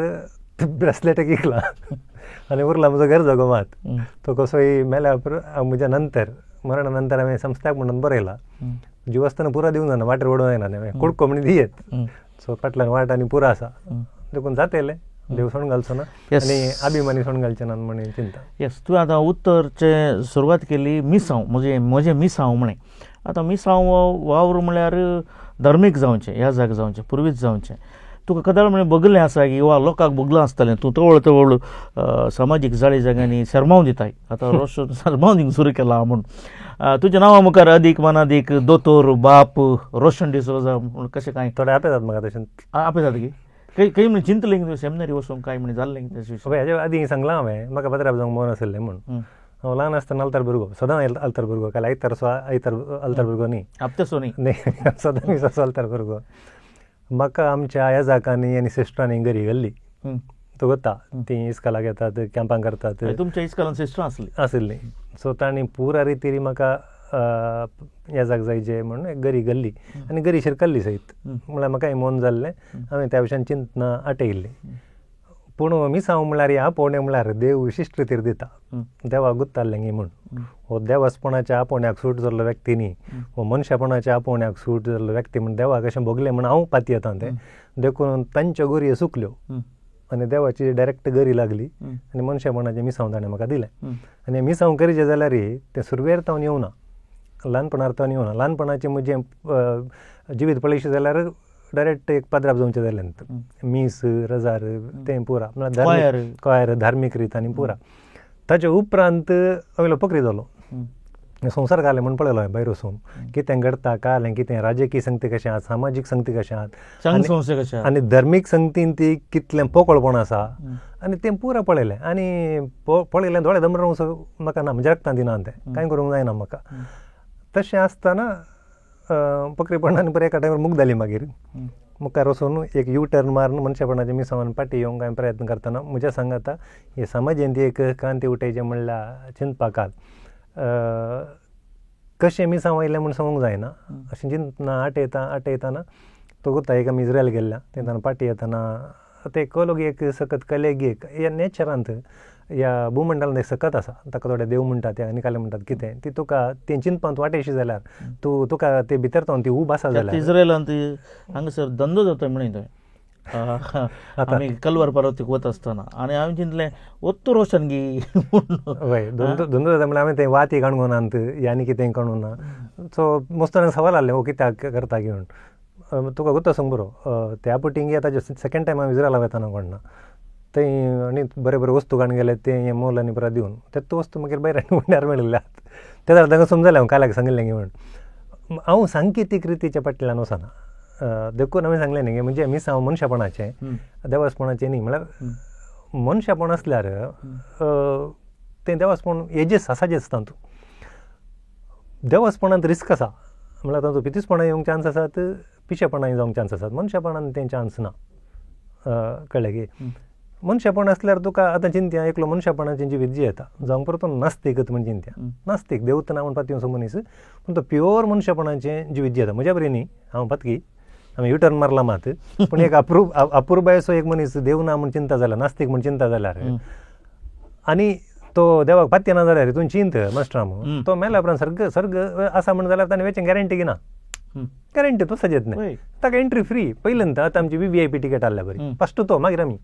ब्रेसलेट विकला आनी उरला म्हजो घर जागो मात तो कसोय मेल्या उपरांत म्हज्या नंतर मरणा नंतर हांवें संस्थाक म्हणून बरयला, जीव आसतना पुरा दिवंक जायना, वाटेर वडोवंक जायना, हांवें कुडको म्हण दियेत सो फाटल्यान वाट आनी पुरा आसा देखून जातेलें, देव सोडून घालचो ना आनी अभिमानी सोडून घालचे ना म्हण चिंता. येस, तुवें आतां उत्तरचे सुरवात केली मिसांव, म्हजें मिसांव म्हणे. आतां मिसांव वावर म्हळ्यार धार्मीक जावचें, ह्या जाग जावचें, पुर्वीच जावचें. तुका कदाळ म्हळ्यार बगलें आसा की वा लोकांक बगलां आसतलें, तूं तवळ तवळ समाजीक जाळी जाग्यांनी सरमाव दिताय, आतां रोशन सरमाव दिवंक सुरू केला म्हूण तुज्या नांवा मुखार अदीक मानादीक दोतोर बाप रोशन डिसोजा म्हूण कशें कांय थोडे आपयतात म्हाका तशें आपयतात की खंय खंय म्हण चिंतलें तुवें सेमिनरी वचूंक काय म्हण जाल्लें तशें? हाजे आदीं सांगलां हांवें म्हाका पत्राप जावंक मन आशिल्लें म्हूण. हांव ल्हान आसतना आल्तार भुरगो, सदां आल्तार भुरगो, काल आयतार आयतार आल्तार भुरगो न्ही, आपतेसो न्ही, सदां मिसाचो आल्तार भुरगो. म्हाका आमच्या येजाकांनी आनी सिस्टरांनी घरी घाल्ली, तो गोता तीं इस्कॉलाक येतात, कॅम्पां करतात. तुमच्या इस्कॉलान सिस्टरां आसलीं? आशिल्लीं. सो तांणी पुरा रितीरी म्हाका येजाक जायचे म्हणून एक गरी घाल्ली आनी गरी शिरकल्ली सयत, म्हळ्यार म्हाका मन जाल्लें, हांवें त्या विशयान चिंतना आटयल्ली. पूण मिसांव म्हळ्यार ह्या आपोवणें म्हळ्यार देव विशिश्ट रितीर दिता, देवाक गुत्ताल्लें गी म्हूण. हो देवासपणाच्या आपोवण्याक सूट जाल्लो व्यक्ती न्ही, हो मनशापणाच्या आपोवण्याक सूट जाल्लो व्यक्ती म्हूण देवाक अशें भोगलें म्हूण हांव पातयेता तें. देखून तांच्यो गरयो सुकल्यो आनी देवाची डायरेक्ट गरी लागली आनी मनशापणाचें मिसांव ताणें म्हाका दिलें. आनी मिसांव करीचें जाल्यार तें सुरवेर तावन येवना, ल्हानपणार तावन येवना. ल्हानपणाचें म्हजें जिवीत पळयशें जाल्यार डायरेक्ट एक पाद्राप जावचें जालें, मीस रजार तें पुरा म्हळ्यार कॉयर धार्मीक रीत आनी पुरा. ताचे उपरांत हांव पकरी जालो, संवसार घालें म्हूण पळयलो हांवें भायर वचून कितें घडटा कालें, कितें राजकीय संगती कशें आहात, सामाजीक संगती कशें आहात आनी धर्मीक संगतीन ती कितलें पोकळपण आसा आनी तें पुरा पळयलें. आनी पळयलें दोळे दमरून म्हाका ना, म्हज्या रक्तान दिना तें, कांय करूंक जायना म्हाका. तशें आसतना पकरीपणान बरें एका टायमार मुक्त जाली. मागीर मुखार वचून एक यू टर्न मारून मनशापणाच्या मिसावान पाटी येवंक हांवें प्रयत्न करतना म्हज्या सांगाता हे समाजेंत एक क्रांती उठयचें म्हणल्यार चिंतपाकाल कशें मिसांव आयलें म्हूण सांगूंक जायना. अशें चिंतना आटयता आटयतना तो गोता एक आमी इज्रायल गेल्ल्या तेन्ना पाटी येतना ते कलोगी एक सकत कलेगी एक ह्या नेचरांत ह्या भूमंडलांत एक सकत आसा ताका थोडे देव म्हणटात ते आनी काले म्हणटात कितें ती तुका तें चिंतपांत वाटेशी जाल्यार तूं तुका ते भितर जावन ती ऊब आसा जाल्यार इस्रायलांत हांगासर धंदो जाता म्हणून थंय आमी कलवर पर्वतीक वता आसतना आनी हांवें चिंतलें ओत्तू रोशन गी वय धंदो धंदो जाता म्हणल्यार हांवें तें वाती काडूंक नात आनी कितें काडूंक ना सो मस्त सवाल आहलें हो कित्याक करता की म्हूण तुका गोत्तो सांग बरो त्या पुटिंगी आतां सेकेंड टायम हांव इस्रायला वतना कोण ना थंय आनी बरे बरे वस्तू काडून गेले ते हें मोल आनी परत दिवन ते वस्तू मागीर भायर आनी उंड्यार मेळिल्ले ते जाल्यार तांकां समजलें हांव काल्याक सांगिल्लें की म्हूण हांव सांकेतीक रितीच्या फाटल्यान वचना देखून हांवें सांगलें न्ही म्हणजे मिस हांव मनशापणाचें देवासपणाचें न्ही म्हळ्यार मनशापण आसल्यार तें देवासपण एजेस आसाचेंच तातूंत देवासपणांत रिस्क आसा म्हळ्यार तातूंत पितीसपणां येवंक चान्स आसात पिशेपणां जावंक चान्स आसात मनशापणान तें चान्स ना कळ्ळें की मनशापण आसल्यार तुका आतां चिंत्या एकलो मनशापणाची जिवीत जियेता जावंक परतून नास्तीकच म्हण चिंत्या नास्तीक देवता ना म्हणपाक ती मनीस पूण तो प्युअर मनशापणाचें जिवीत जियेता म्हज्या बरी न्ही हांव पातकी हांवें युटर्न मारला मात पूण एक अप्रुबायेचो एक मनीस देव ना म्हूण चिंता जाल्यार नास्तीक म्हूण चिंता जाल्यार आनी तो देवाक पात्य ना जाल्यार तूं चिंत मास्टराम तो मेल्या उपरांत सर्ग सर्ग आसा म्हण जाल्यार ताणें वेचें गॅरंटी ना गॅरंटी तो सजेत न्हय ताका एंट्री फ्री पयल्यान आतां आमची V V I P ticket आहल्या बरी फस्ट तो मागीर आमी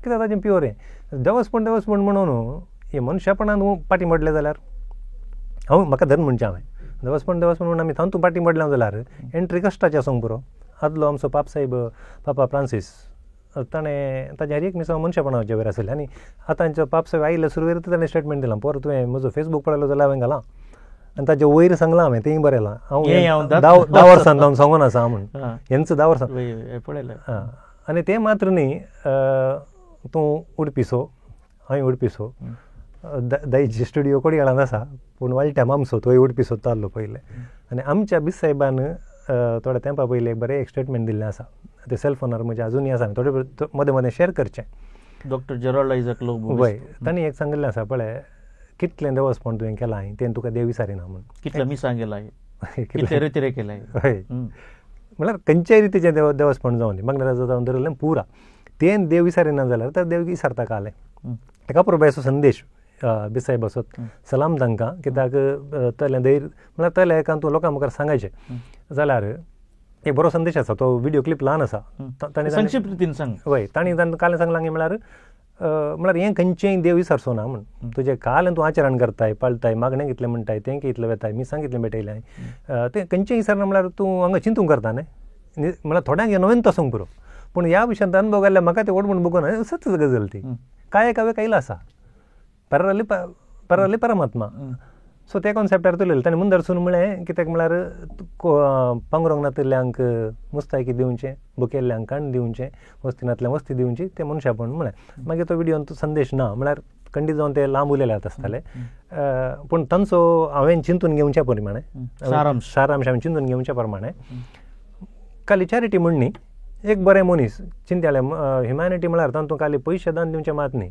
कित्याक ताजें प्युअर हें देवसपण देवसपण म्हणून हें मनशापणान पाटी मोडलें जाल्यार हांव म्हाका धर्म म्हणचें हांवें देवसपण देवसपण म्हणून आमी तातूंत पाटी मोडलें जाल्यार एंट्री कश्टाचें आसूंक पुरो आदलो आमचो पाप साहेब पापा फ्रांसीस ताणें ताजें हर एक मिसांव मनशापणाचे वयर आसलें आनी आतांचो पाप साहेब आयिल्ले सुरवेर ताणें स्टेटमेंट दिलां पोर तुवें म्हजो फेसबूक पळयलो जाल्यार हांवें घालां आनी ताजे वयर सांगलां हांवें तेंय बरयलां हांव 10 वर्सां जावन सांगून आसा म्हूण हेंच 10 वर्सां पळयलें आनी तें मात्र न्ही तूं उडपीसो हांवें उडपीसो दायजी स्टुडियो कोडयाळांत आसा पूण वाळट्या मामसो तोय उडपीसो ताल्लो पयलें आनी आमच्या बिसाहेबान थोड्या तेंपा पयलें एक बरें एक स्टेटमेंट दिल्लें आसा ते सेलफोनार म्हजे आजुनूय आसा थोडे मदें मदें शेर करचें डॉक्टर जेराल्ड आयझक लोबो वय तांणी एक सांगिल्लें आसा पळय कितलें देवसपण तुवें केलां तें तुका देव विसारिना म्हूण कितलें मिसां केलां कितले रितीरे केलां हय म्हळ्यार खंयच्याय रितीचें देवसपण जावं दी मागणेराचो जावन धरलें पुरा तें देव विसारिना जाल्यार तर देव विसारता कालें ताका प्रभायचो संदेश बिसाहेब असोत सलाम तांकां कित्याक तलें धैर्य म्हळ्यार तलें एकान तूं लोकां मुखार सांगायचें जाल्यार एक बरो संदेश आसा तो व्हिडियो क्लिप ल्हान आसा ताणें संक्षिप्त रितीन सांग वय तांणी कालें सांगलां की म्हळ्यार म्हळ्यार हें खंयचेंय देव विसारचो ना म्हूण तुजें काल तूं आचरण करताय पाळटाय मागणें कितलें म्हणटाय तें कितलें वेताय मिसां कितलें भेटयलें तें खंयचेंय विसारना म्हळ्यार तूं हांगा चिंतूंक करता न्ही म्हळ्यार थोड्यांक हें नवेंच आसूंक पुरो पूण ह्या विशयांत अनुभव घाल्ल्या म्हाका तें व्हड म्हूण बघून सत्य गजाल ती काय काव्य कायला आसा परली परली परमात्मा सो त्या कॉन्सेप्टार तुलयलें ताणें मुंदरसून म्हळें कित्याक म्हळ्यार पांगरूंक नातिल्ल्यांक मुस्तायकी दिवचें भुकेल्ल्यांक काण दिवचें वस्ती नातल्या वस्ती दिवची तें मनशापण म्हळें मागीर तो विडियोन संदेश ना म्हळ्यार खंडीत जावन ते लांब उलयले आसताले पूण तांचो हांवें चिंतून घेवच्या प्रमाणे सारांश हांवें चिंतून घेवच्या प्रमाणे काली चॅरिटी म्हणणी एक बरें मनीस चिंत्याले ह्युमॅनिटी म्हळ्यार तांतूं काली पयशे दान दिवचें मात न्ही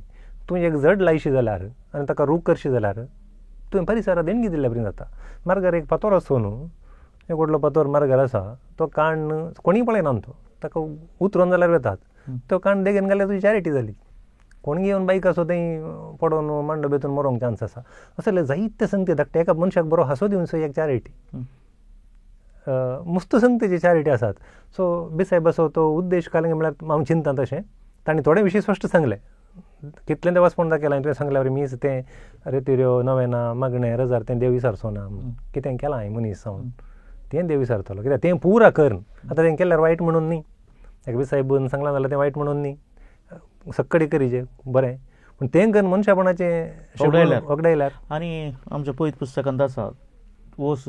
तूं एक जड लायशी जाल्यार आनी ताका रूख करशी जाल्यार तुवें परिसरा देणगी दिल्ल्या बरी जाता मार्गार एक फातोर आसो न्हू एक व्हडलो फातोर मार्गार आसा तो काण कोणीय पळयना तो ताका उतरून जाल्यार वेतात तो काण देगेन घाल्यार तुजी चॅरिटी जाली कोण घेवन बायक आसो थंय पडोन मांडो बेतून मरोंक चान्स आसा असले जायते संगती धाकटे एका मनशाक बरो हांसो दिवन एक चॅरिटी मस्त संगतेची चॅरिटी आसात सो बिसाहेबाचो तो उद्देश काल म्हळ्यार हांव चिंता तशें तांणी थोडे विशय स्पश्ट सांगले कितलें देवासपण दाखयलां तुवें सांगल्यार मीस तें रेतिऱ्यो नवेना मागणें रजार तें देव विसारचो ना कितें केलां हांवें मनीस जावन तें देव विसारतलो कित्याक तें पुरा करून आतां तें केल्यार वायट म्हणून न्ही एक बिसाहेबून सांगलां जाल्यार तें वायट म्हणून न्ही सक्कडी करीचें बरें पूण तें करून मनशापणाचें वगडायल्यार आनी आमच्या पयत पुस्तकांत आसा वोस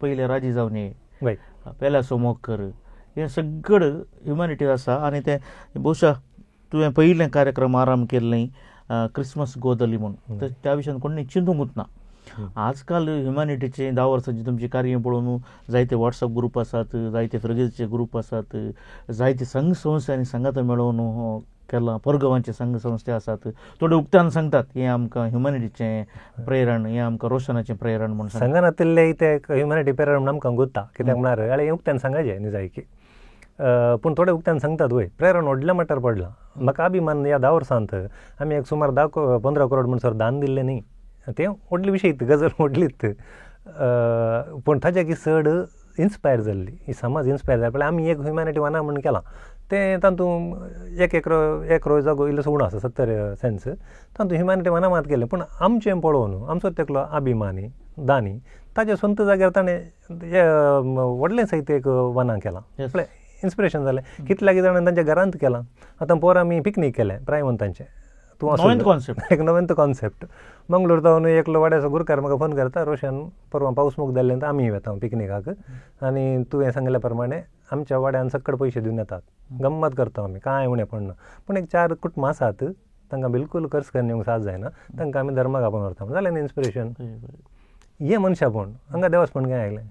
पयलें राजी जावन ये पेल्याचो मोग कर हें सगळें ह्युमॅनिटी आसा आनी तें बहुशा तुवें पयलें कार्यक्रम आराम केल्लें क्रिसमस गोदली म्हूण तर त्या विशयान कोणी चिंतूंकूच ना आजकाल ह्युमॅनिटीचे 10 वर्सांची तुमची कार्य पळोवन जायते वॉट्सअप ग्रुप आसात जायते फिरगेचे ग्रुप आसात जायते संघ संस्थांनी सांगात मेळोवन केलां परगवांचे संघ संस्थे आसात थोडे उक्त्यान सांगतात हें आमकां ह्युमॅनिटीचें प्रेरण हें आमकां रोशनाचें प्रेरण म्हूण सांगनातिल्लें तें ह्युमॅनिटी प्रेरण म्हूण आमकां गुत्ता कित्याक म्हळ्यार हें उक्त्यान सांगाचें न्ही जायकी पूण थोडे उक्त्यान सांगतात वय प्रेरण व्हडल्या मट्टार पडलां. म्हाका अभिमान ह्या 10 वर्सांत आमी एक सुमार 10-15 करोड म्हणसर दान दिल्लें न्ही, तें व्हडली विशय गजल व्हडलीच, पूण ताच्या की चड इन्स्पायर जाल्ली ही समाज इन्स्पायर जाली. पळय आमी एक ह्युमॅनिटी वना म्हूण केलां तें तातूंत एक एकरो जागो इल्लोसो उणो आसा 70 सेंट्स, तातूंत ह्युमॅनिटी वना मात केलें. पूण आमचें पळोवन आमचो तेकलो अभिमानी दानी ताच्या स्वंत जाग्यार ताणें व्हडलें सयत एक वनां केलां. पळय इन्स्पिरेशन जालें कितल्या जाणांनी तांच्या घरांत केलां. आतां पोर आमी पिकनीक केलें प्रायवंतांचें, तूं कॉन्सेप्ट एक नवेंत कॉन्सेप्ट. मंगळूर जावन एकलो वाड्याचो गुरकार म्हाका फोन करता, रोशन परवां पावस मुख जाल्लें आमी वेता पिकनिकाक आनी तुवें सांगिल्ल्या प्रमाणे आमच्या वाड्यान सक्कड पयशे दिवन येतात, गम्मत करता आमी, कांय उणें पडना. पूण एक 4 कुटुंबां आसात तांकां बिलकूल खर्च करून येवंक साथ जायना, तांकां आमी धर्माक आपोवन व्हरता. जालें न्ही इन्स्पिरेशन. हें मनशापण हांगा देवासपण कांय आयलें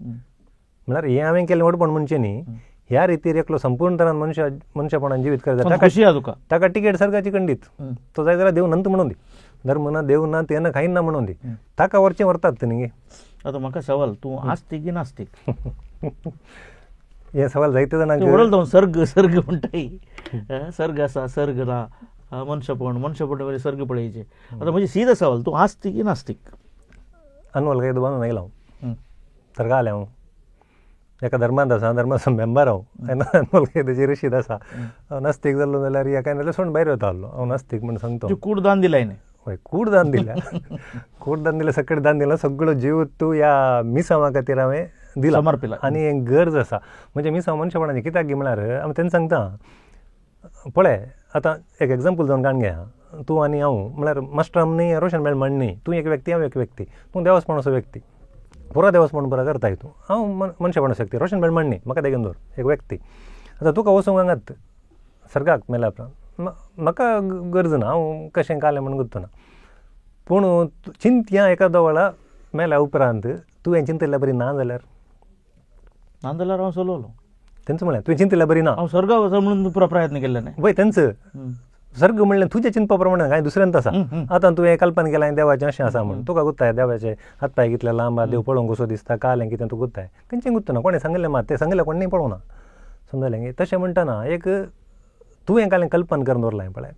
म्हळ्यार हें हांवें केलें व्हडपण म्हणचें न्ही. ह्या रितीर एकलो संपूर्ण तरान मनशापणान जिवीत करता ताका ताका टिकेट सर्गाची खंडीत, तो जाय जाल्यार देव नंत म्हणून दी, धर्म ना देव ना तें ना खायन ना म्हणून दी, ताका व्हरचें व्हरतात न्ही. आतां म्हाका सवाल, तूं आस्तीक की नास्तीक? हें सवाल जायते जाणांक व्हडलो सर्ग सर्ग म्हणटाय, सर्ग आसा सर्ग ना, मनशापण मनशापण वयलें सर्ग पळयचें. आतां म्हजें सीधा सवाल, तूं आस्तीक की नास्तीक? अनवल कायदो बांदून आयला हांव, सर्गा आलें हांव, एका धर्मांत आसा, धर्माचो मेंबर हांव, अनमोल कायद्याची रशीद आसा. हांव नास्तीक जाल्लो जाल्यार ह्या काय नाल्यार सोडून भायर वता आहलो. हांव नास्तीक म्हूण सांगता. कूड दान दिलाय न्ही? हय, कूड दान दिल्या, कूड दान दिल्या, सकट दान दिला, सगळो जीव तूं ह्या मिसांवा खातीर हांवें दिला समर्पिला. आनी हें गरज आसा म्हणजे मिसांव मनशापणाचें कित्याक गी म्हळ्यार हांव तेन्ना सांगता पळय. आतां एक एग्जाम्पल जावन काण घे, तूं आनी हांव म्हळ्यार मास्टराम न्ही, रोशन मेळमण न्ही, तूं एक व्यक्ती हांव एक व्यक्ती, तूं देवासपणाचो व्यक्ती, पुरा देवासपण पुरा करताय तूं, हांव मनशापणाचो व्यक्ती, रोशन मेळमण न्ही, म्हाका तेगेन दवर एक व्यक्ती. आतां तुका वचूंक हांगात सर्गाक मेल्या उपरांत म्हाका गरज ना, हांव कशें कालें म्हूण गुत्तो ना, पूण चिंतया एकादो वेळा मेल्या उपरांत तुवें चिंतिल्ल्या बरी ना जाल्यार, ना जाल्यार हांव सोलवलो तेंच म्हळ्यार तुवें चिंतिल्ल्या बरी ना, हांव सर्गा वचो म्हणून पुरा प्रयत्न केल्ले न्ही. वय तेंच सर्ग म्हणलें तुजें चिंतपा प्रमाणे कांय दुसऱ्यांत आसा. आतां तुवें कल्पना केलां देवाचें अशें आसा म्हूण, तुका गुत्ताय देवाचें हात पांय कितले लांब, देव पळोवंक कसो दिसता, कालें कितें तुका गुत्ताय, खंयचें गुत्तो ना, कोणें सांगिल्लें मात तें सांगिल्लें कोण न्ही पळोवना, समजलें गे. तशें म्हणटना एक तुवें कालें कल्पना करून दवरलां पळय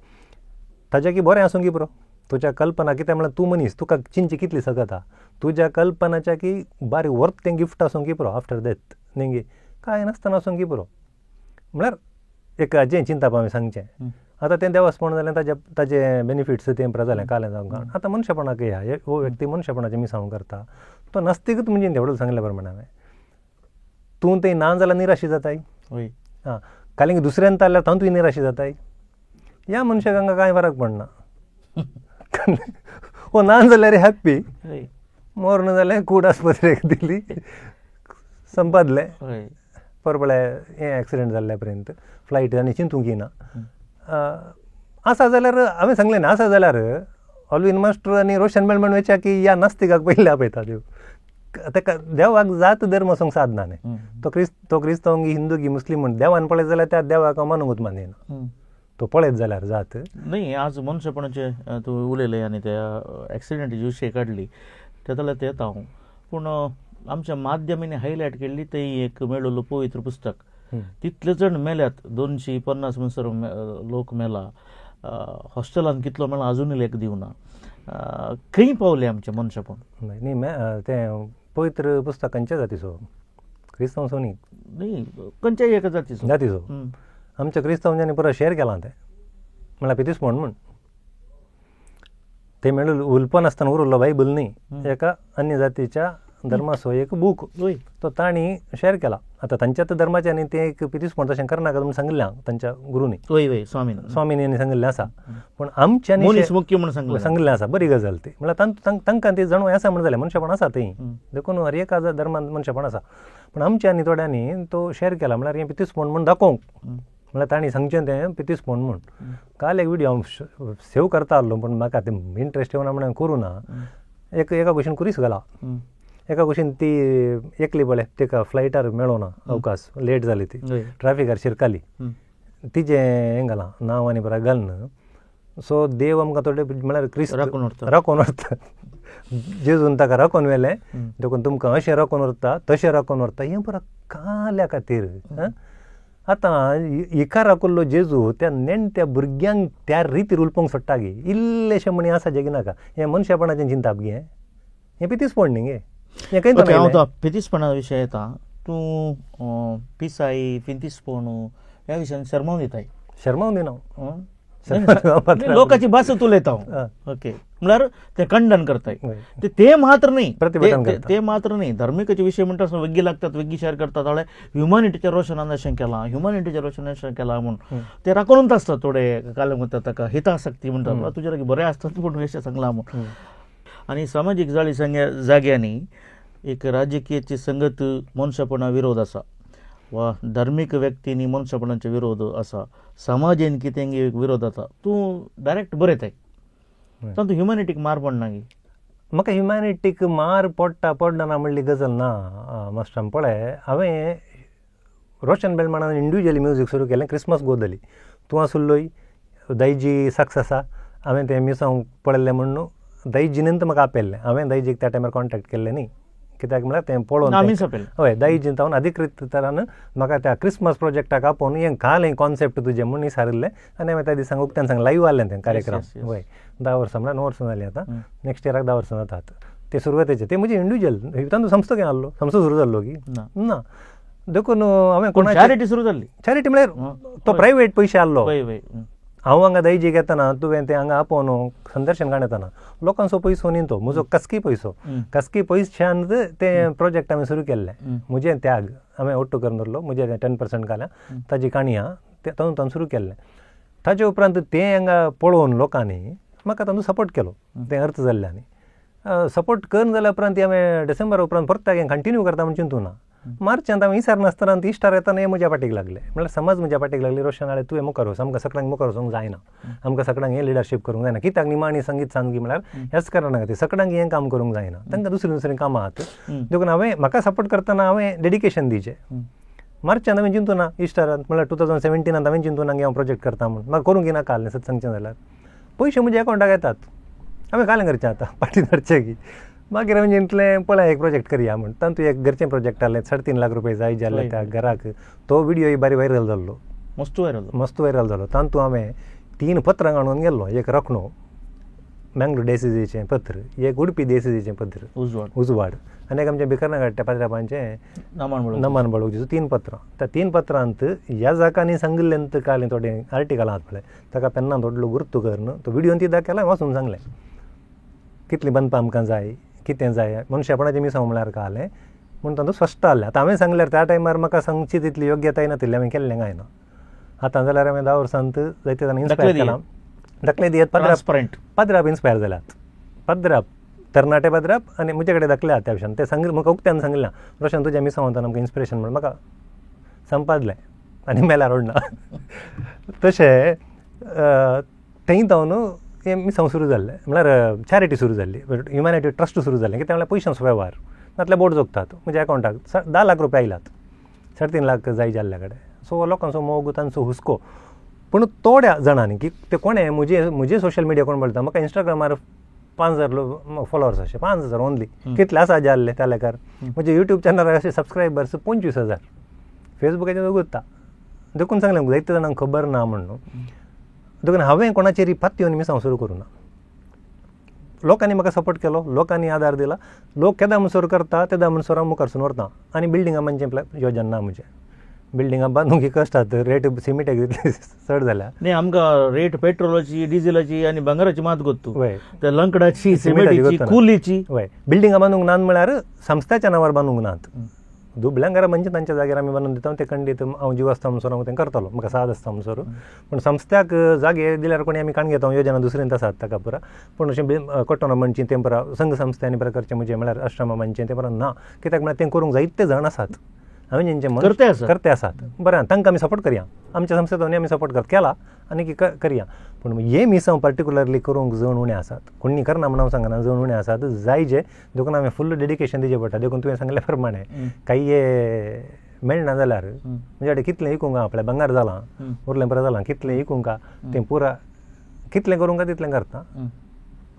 ताच्या की बरें आसूं की पुरो, तुज्या कल्पना कितें म्हळ्यार तूं मनीस तुका चिंतची कितली सकता, तुज्या कल्पनाच्या की बारीक वर्त तें गिफ्ट आसूं की पुरो आफ्टर डेथ न्ही गे, कांय नासतना आसूं की पुरो. म्हळ्यार एक जें चिंतप हांवें सांगचें. आतां तें देवासपण जालें, ताजे ताजे बेनिफिट्स तें पुरा जालें कालें जावंक. आतां मनशापणाक ह्या हो व्यक्ती मनशापणाचें मिसांव करता, तो नास्तिकूच म्हणजे तेवढं सांगल्या प्रमाणे हांवें तूं तें ना जाल्यार निराशी जाताय, आं कालें दुसऱ्यान जाल्यार तातूंत निराशी जाताय. ह्या मनशाक हांगा कांय फरक पडना, हो ना जाल्यार हॅप्पी, मोर जाल्यार कूड आस्पत्रेक दिली संपादलें, पर पळय हें एक्सिडंट जाल्ल्या पर्यंत फ्लायट आनी चिंतूंक येना. आसा जाल्यार हांवें सांगलें न्ही, आसा जाल्यार ऑलवीन मास्टर आनी रोशन मेळमण वयच्या की ह्या नास्तिकाक पयलीं आपयता देव, ताका देवाक जात धर्म वचोंक सादना न्ही, तो क्रिस्तांव गी हिंदू गी मुस्लीम म्हण देवान पळयत जाल्यार त्या देवाक हांव मानूंकूच मानिना, तो पळयत जाल्यार जात न्ही. आज मनशापणाचें तूं उलयलें आनी त्या एक्सिडंटाची विशय काडली ते जाल्यार ते येता हांव, पूण आमच्या माध्यमांनी हायलायट केल्ली ती एक मेळिल्लो पवित्र पुस्तक, तितले जण मेल्यात, 250 म्हणसर लोक मेला, हॉस्टेलान कितलो मेला अजूनय लेख दिवना, खंय पावले आमचें मनशापण? न्ही तें पवित्र पुस्तकांच्या जातीचो, क्रिस्तांवचो न्ही, न्ही खंयच्याय एका जातीचो जातीचो. आमच्या क्रिस्तांवांनी पुरो शेअर केलां तें म्हळ्यार पितिसपण म्हूण, तें मेळून उलपनासतना उरलो बायबल न्ही, एका अन्य जातीच्या धर्माचो एक बूक तो तांणी शेअर केला. आतां तांच्या धर्माचें आनी तें एक पितिसपण तशें करनाका म्हूण सांगिल्लें तांच्या गुरूंनी, वय स्वामीन स्वामीनी सांगिल्लें आसा, पूण आमच्यांनी मुख्य म्हूण सांगिल्लें आसा. बरी गजाल ती, म्हळ्यार तांकां ती जाणवय आसा म्हण जालें, मनशापण आसा थंय, देखून हर एका धर्मांत मनशापण आसा, पूण आमच्यांनी थोड्यांनी तो शेअर केला म्हळ्यार हें पितिसपण म्हूण दाखोवंक, म्हळ्यार तांणी सांगचें तें पितिसपण म्हूण. काल एक विडियो हांव सेव करता आहलो, पूण म्हाका तें इंट्रस्ट येवना म्हणून करूं ना. एक एका भशेन कुरीस घाला, एका भशेन ती एकली पळय तिका फ्लायटार मेळोना अवकाश, लेट जाली ती, ट्राफिकार शिरकाली, तिजें हें घालां नांव आनी बरें घालून, सो देव आमकां थोडे म्हळ्यार क्रिस्त राखोवन व्हरता, जेजून ताका राखोवन व्हेलें देखून तुमकां अशें राखोवन व्हरता तशें राखोवन व्हरता, हें पुरो काल्या खातीर. आतां इकारा कुल्लो जेजू त्या नेणट्या भुरग्यांक त्या रितीर उलपोवंक सोडटा गे, इल्लेशें म्हणी आसा जे नाका, हें मनशापणाचें चिंताप गे, हें पितीसपण न्ही गे, हें खंय. हांव पितीसपणा विशय येता, तूं पिसाई फिंतीसपण ह्या विशयान शर्मावन दिताय. शर्मावन दिना, लोकांची भास उलयता हांव. ओके, म्हळ्यार ते खंडन करताय ते मात्र न्ही, ते मात्र न्ही, धार्मिकाचे विशय म्हणटा आसतना वेग्गी लागतात, वेग्गी शेअर करतात, थोडे ह्युमॅनिटीच्या रोशनान अशें केलां, ह्युमॅनिटीच्या रोशनान अशें केलां म्हूण ते राखूनच आसतात. थोडे काल म्हणटात ताका हितासक्ती म्हणटात, तुज्या लागीं बरें आसतात पूण अशें सांगलां म्हूण. आनी सामाजीक जाळी जाग्यांनी एक राजकीयाची संगत मनशापणा विरोध आसा वा धार्मीक व्यक्तींनी मनशापणाचे विरोध आसा, समाजेन कितें एक विरोध आसा, तूं डायरेक्ट बरयताय, तातूंत ह्युमॅनिटीक मार पडना गी? म्हाका ह्युमॅनिटीक मार पडटा पडना म्हणली गजाल ना मास्टरान. पळय, हांवें रोशन बेलमाणान इंडिविज्युअली म्युजीक सुरू केलें क्रिसमस गोदली, तूं आसुल्लोय दायजी सक्स आसा, हांवें तें मिसांव पळयल्लें म्हणून दायजीनंत म्हाका आपयल्लें. हांवें दायजीक त्या टायमार कॉन्टेक्ट केल्लें न्ही, कित्याक म्हळ्यार तें पळोवन हय दायजीन तावन अधिकृत तरान म्हाका त्या क्रिसमस प्रोजेक्टाक आपोवन हें घाल हें कॉन्सेप्ट तुजें म्हूण विचारिल्लें. आनी हांवें त्या दिसांक उक्त्यान सांग लायव्ह आसलें तें कार्यक्रम. हय, 10 वर्सां म्हळ्यार 9 वर्सां जालीं आतां, नेक्स्ट इयराक 10 वर्सां जातात. ते सुरवातेचे ते म्हजे इंडिविज्युअल तांचो संस्था कितें आहलो, संस्था सुरू जाल्लो की ना, देखून हांवें कोणाची चॅरिटी सुरू जाल्ली. चॅरिटी म्हळ्यार तो प्रायवेट पयशे आहलो. हांव हांगा दायजीक येतना तुवें तें हांगा आपोवन संदर्शन काण येतना लोकांचो पयसो न्ही तो, म्हजो कसकी पयसो, कसकी पयशान तें प्रोजेक्ट हांवें सुरू केल्लें. म्हजें त्याग हांवें ओट्टू करून दवरलो, म्हजें 10% घाल्या ताजी काणी आहा तें तातूंत हांवें सुरू केल्लें. ताजे उपरांत तें हांगा पळोवन लोकांनी म्हाका तातूंत सपोर्ट केलो, तें अर्थ जाल्ल्यानी सपोर्ट करून जाल्या उपरांत हांवें डिसेंबर उपरांत परत हें कंटिन्यू करता म्हूण चिंतूं ना. मार्चांत हांवें विचार नासतना इश्टार येतना हे म्हज्या फाटीक लागले, म्हळ्यार समाज म्हज्या फाटीक लागली, रोशन आळे तुवें मुखार वच, आमकां सगळ्यांक मुखार वचूंक जायना, आमकां सगळ्यांक हें लिडरशीप करूंक जायना, कित्याक निमाणी संगीत सांजगी म्हळ्यार ह्याच कारणा खातीर सगळ्यांक हें काम करूंक जायना, तांकां दुसरीं दुसरीं कामां आहात. देखून हांवें म्हाका सपोर्ट करतना हांवें डेडिकेशन दिवचें. मार्चांत हांवें चिंतूं ना इश्टारांत, म्हळ्यार 2017 हांवें चिंतूं ना की हांव प्रोजेक्ट करता म्हूण, म्हाका करूंक येना काल सत सांगचें जाल्यार पयशे म्हज्या अकावंटाक येतात, हांवें कालें करचें आतां फाटीं धरचें की. मागीर हांवें चिंतलें पळय एक प्रोजेक्ट करया म्हूण, तातूंत एक घरचें प्रोजेक्ट आहलें, 3.5 लाख रुपये जाय जाल्ले त्या घराक, तो व्हिडियोय बारी व्हायरल जाल्लो, मस्त व्हायरल, मस्त व्हायरल जालो. तातूंत हांवें 3 पत्रां काडून गेल्लो, एक रखणो मँगलोर डेसिजीचें पत्र, एक उडपी डेसिजीचें पत्र उजवाड, आनी एक आमचें भिकरनाघाट पाद्रापांचें नमान बळोवचें, 3 पत्रां. त्या 3 पत्रांत ह्या जाकांनी सांगिल्लें कालें थोडें आर्टिकल आहात पळय, ताका पेन्नान थोडलो गुर्तू करून तो व्हिडियोन ती दाखयला, वाचून सांगलें कितलीं बांदपां आमकां जाय, कितें जाय, मनशापणाचें मिसांव म्हळ्यार कालें म्हूण तातूंत स्पश्ट आहलें. आतां हांवें सांगल्यार त्या टायमार म्हाका सांगची तितली योग्यताय नातिल्ली, हांवें केल्लें कांय ना. आतां जाल्यार हांवें 10 वर्सांत जायते जाणां इन्स्पायर केलां, धाकले दियत पाद्राप इन्स्पायर जाल्यात, पाद्राप तरणाटे पाद्राप आनी म्हजे कडेन धाकले आहा त्या विशयान ते सांग म्हाका उक्त्यान सांगलां, रोशन तुज्या मिसांवांत आमकां इन्स्पिरेशन म्हूण म्हाका सांगपादलें आनी मेल्यार ओडना. तशें थंय जावन हें मिसांव सुरू जाल्लें, म्हळ्यार चॅरिटी सुरू जाल्ली, ह्युमॅनिटी ट्रस्ट सुरू जाल्लें, कित्याक म्हळ्यार पयशांचो वेव्हार नातल्या बोट जोगतात. म्हज्या अकावंटाक 10 लाख रुपया आयलात, 3.5 लाख जाय जाल्ल्या कडेन. सो लोकांचो मोग, तांचो हुस्को. पूण थोड्या जाणांनी की ते कोणें म्हजे म्हजे सोशल मिडिया कोण पळयता, म्हाका इंस्टाग्रामार 5,000 फॉलोअर्स अशे 5,000 ओनली, कितले आसा जाल्ले त्या लेखार. म्हजे युट्यूब चॅनलार अशे सबस्क्रायबर्स 25,000, फेसबुकाचेर उगता. देखून सांगलें जायते जाणांक खबर ना म्हणून. देखून हांवें कोणाचेर पातयेवन मिसांव सुरू करूं ना. लोकांनी म्हाका सपोर्ट केलो, लोकांनी आदार दिला, लोक केदा म्हणसर करता तेदा म्हणसर हांव मुखारसून व्हरता. आनी बिल्डिंगां म्हणजे योजन ना म्हजें, बिल्डिंगां बांदूंक कश्ट, रेट सिमिटाक तितली चड जाल्या. न्ही, आमकां रेट पेट्रोलाची, डिझेलाची आनी भांगराची मात गोत्तू, त्या लंकडाची, सिमेंटाची, कुलीची. वय, बिल्डिंगां बांदूंक नात म्हळ्यार संस्थाच्या नांवार बांदूंक नात, दुबळ्यांक घरां म्हणजे तांच्या जाग्यार आमी बांदून दिता, ते खंडीत हांव जीव आसता म्हणसर हांव तें करतलो, म्हाका साद आसता म्हणसर. पूण संस्थ्याक जागे दिल्यार कोणी आमी काण घेता, योजना दुसऱ्यांत आसात ताका पुरा. पूण अशें कोटोना म्हणची तें पुरा संघ संस्थ्यांनी प्रकारचें म्हणजे म्हळ्यार आश्रमा म्हणचें तें पुरा ना, कित्याक म्हळ्यार तें करूंक जायते जाण आसात, हांवें जेंचे करते आसात, बरें तांकां आमी सपोर्ट करया, आमच्या संस्थेंत आमी सपोर्ट केला आनी करया. पूण हे मिसांव पर्टिक्युलरली करूंक जण उणें आसात, कोणी करना म्हूण हांव सांगना, जण उणें आसात जायजे. देखून हांवें फुल्ल डेडिकेशन दिवचें पडटा. देखून तुवें सांगल्या प्रमाणे काही मेळना जाल्यार म्हणजे कडेन कितलें इकूंक आहा, आपल्या भांगर जालां, उरलें बरें जालां, कितलें इकूंक आहा तें पुरा कितलें करूंक तितलें करता,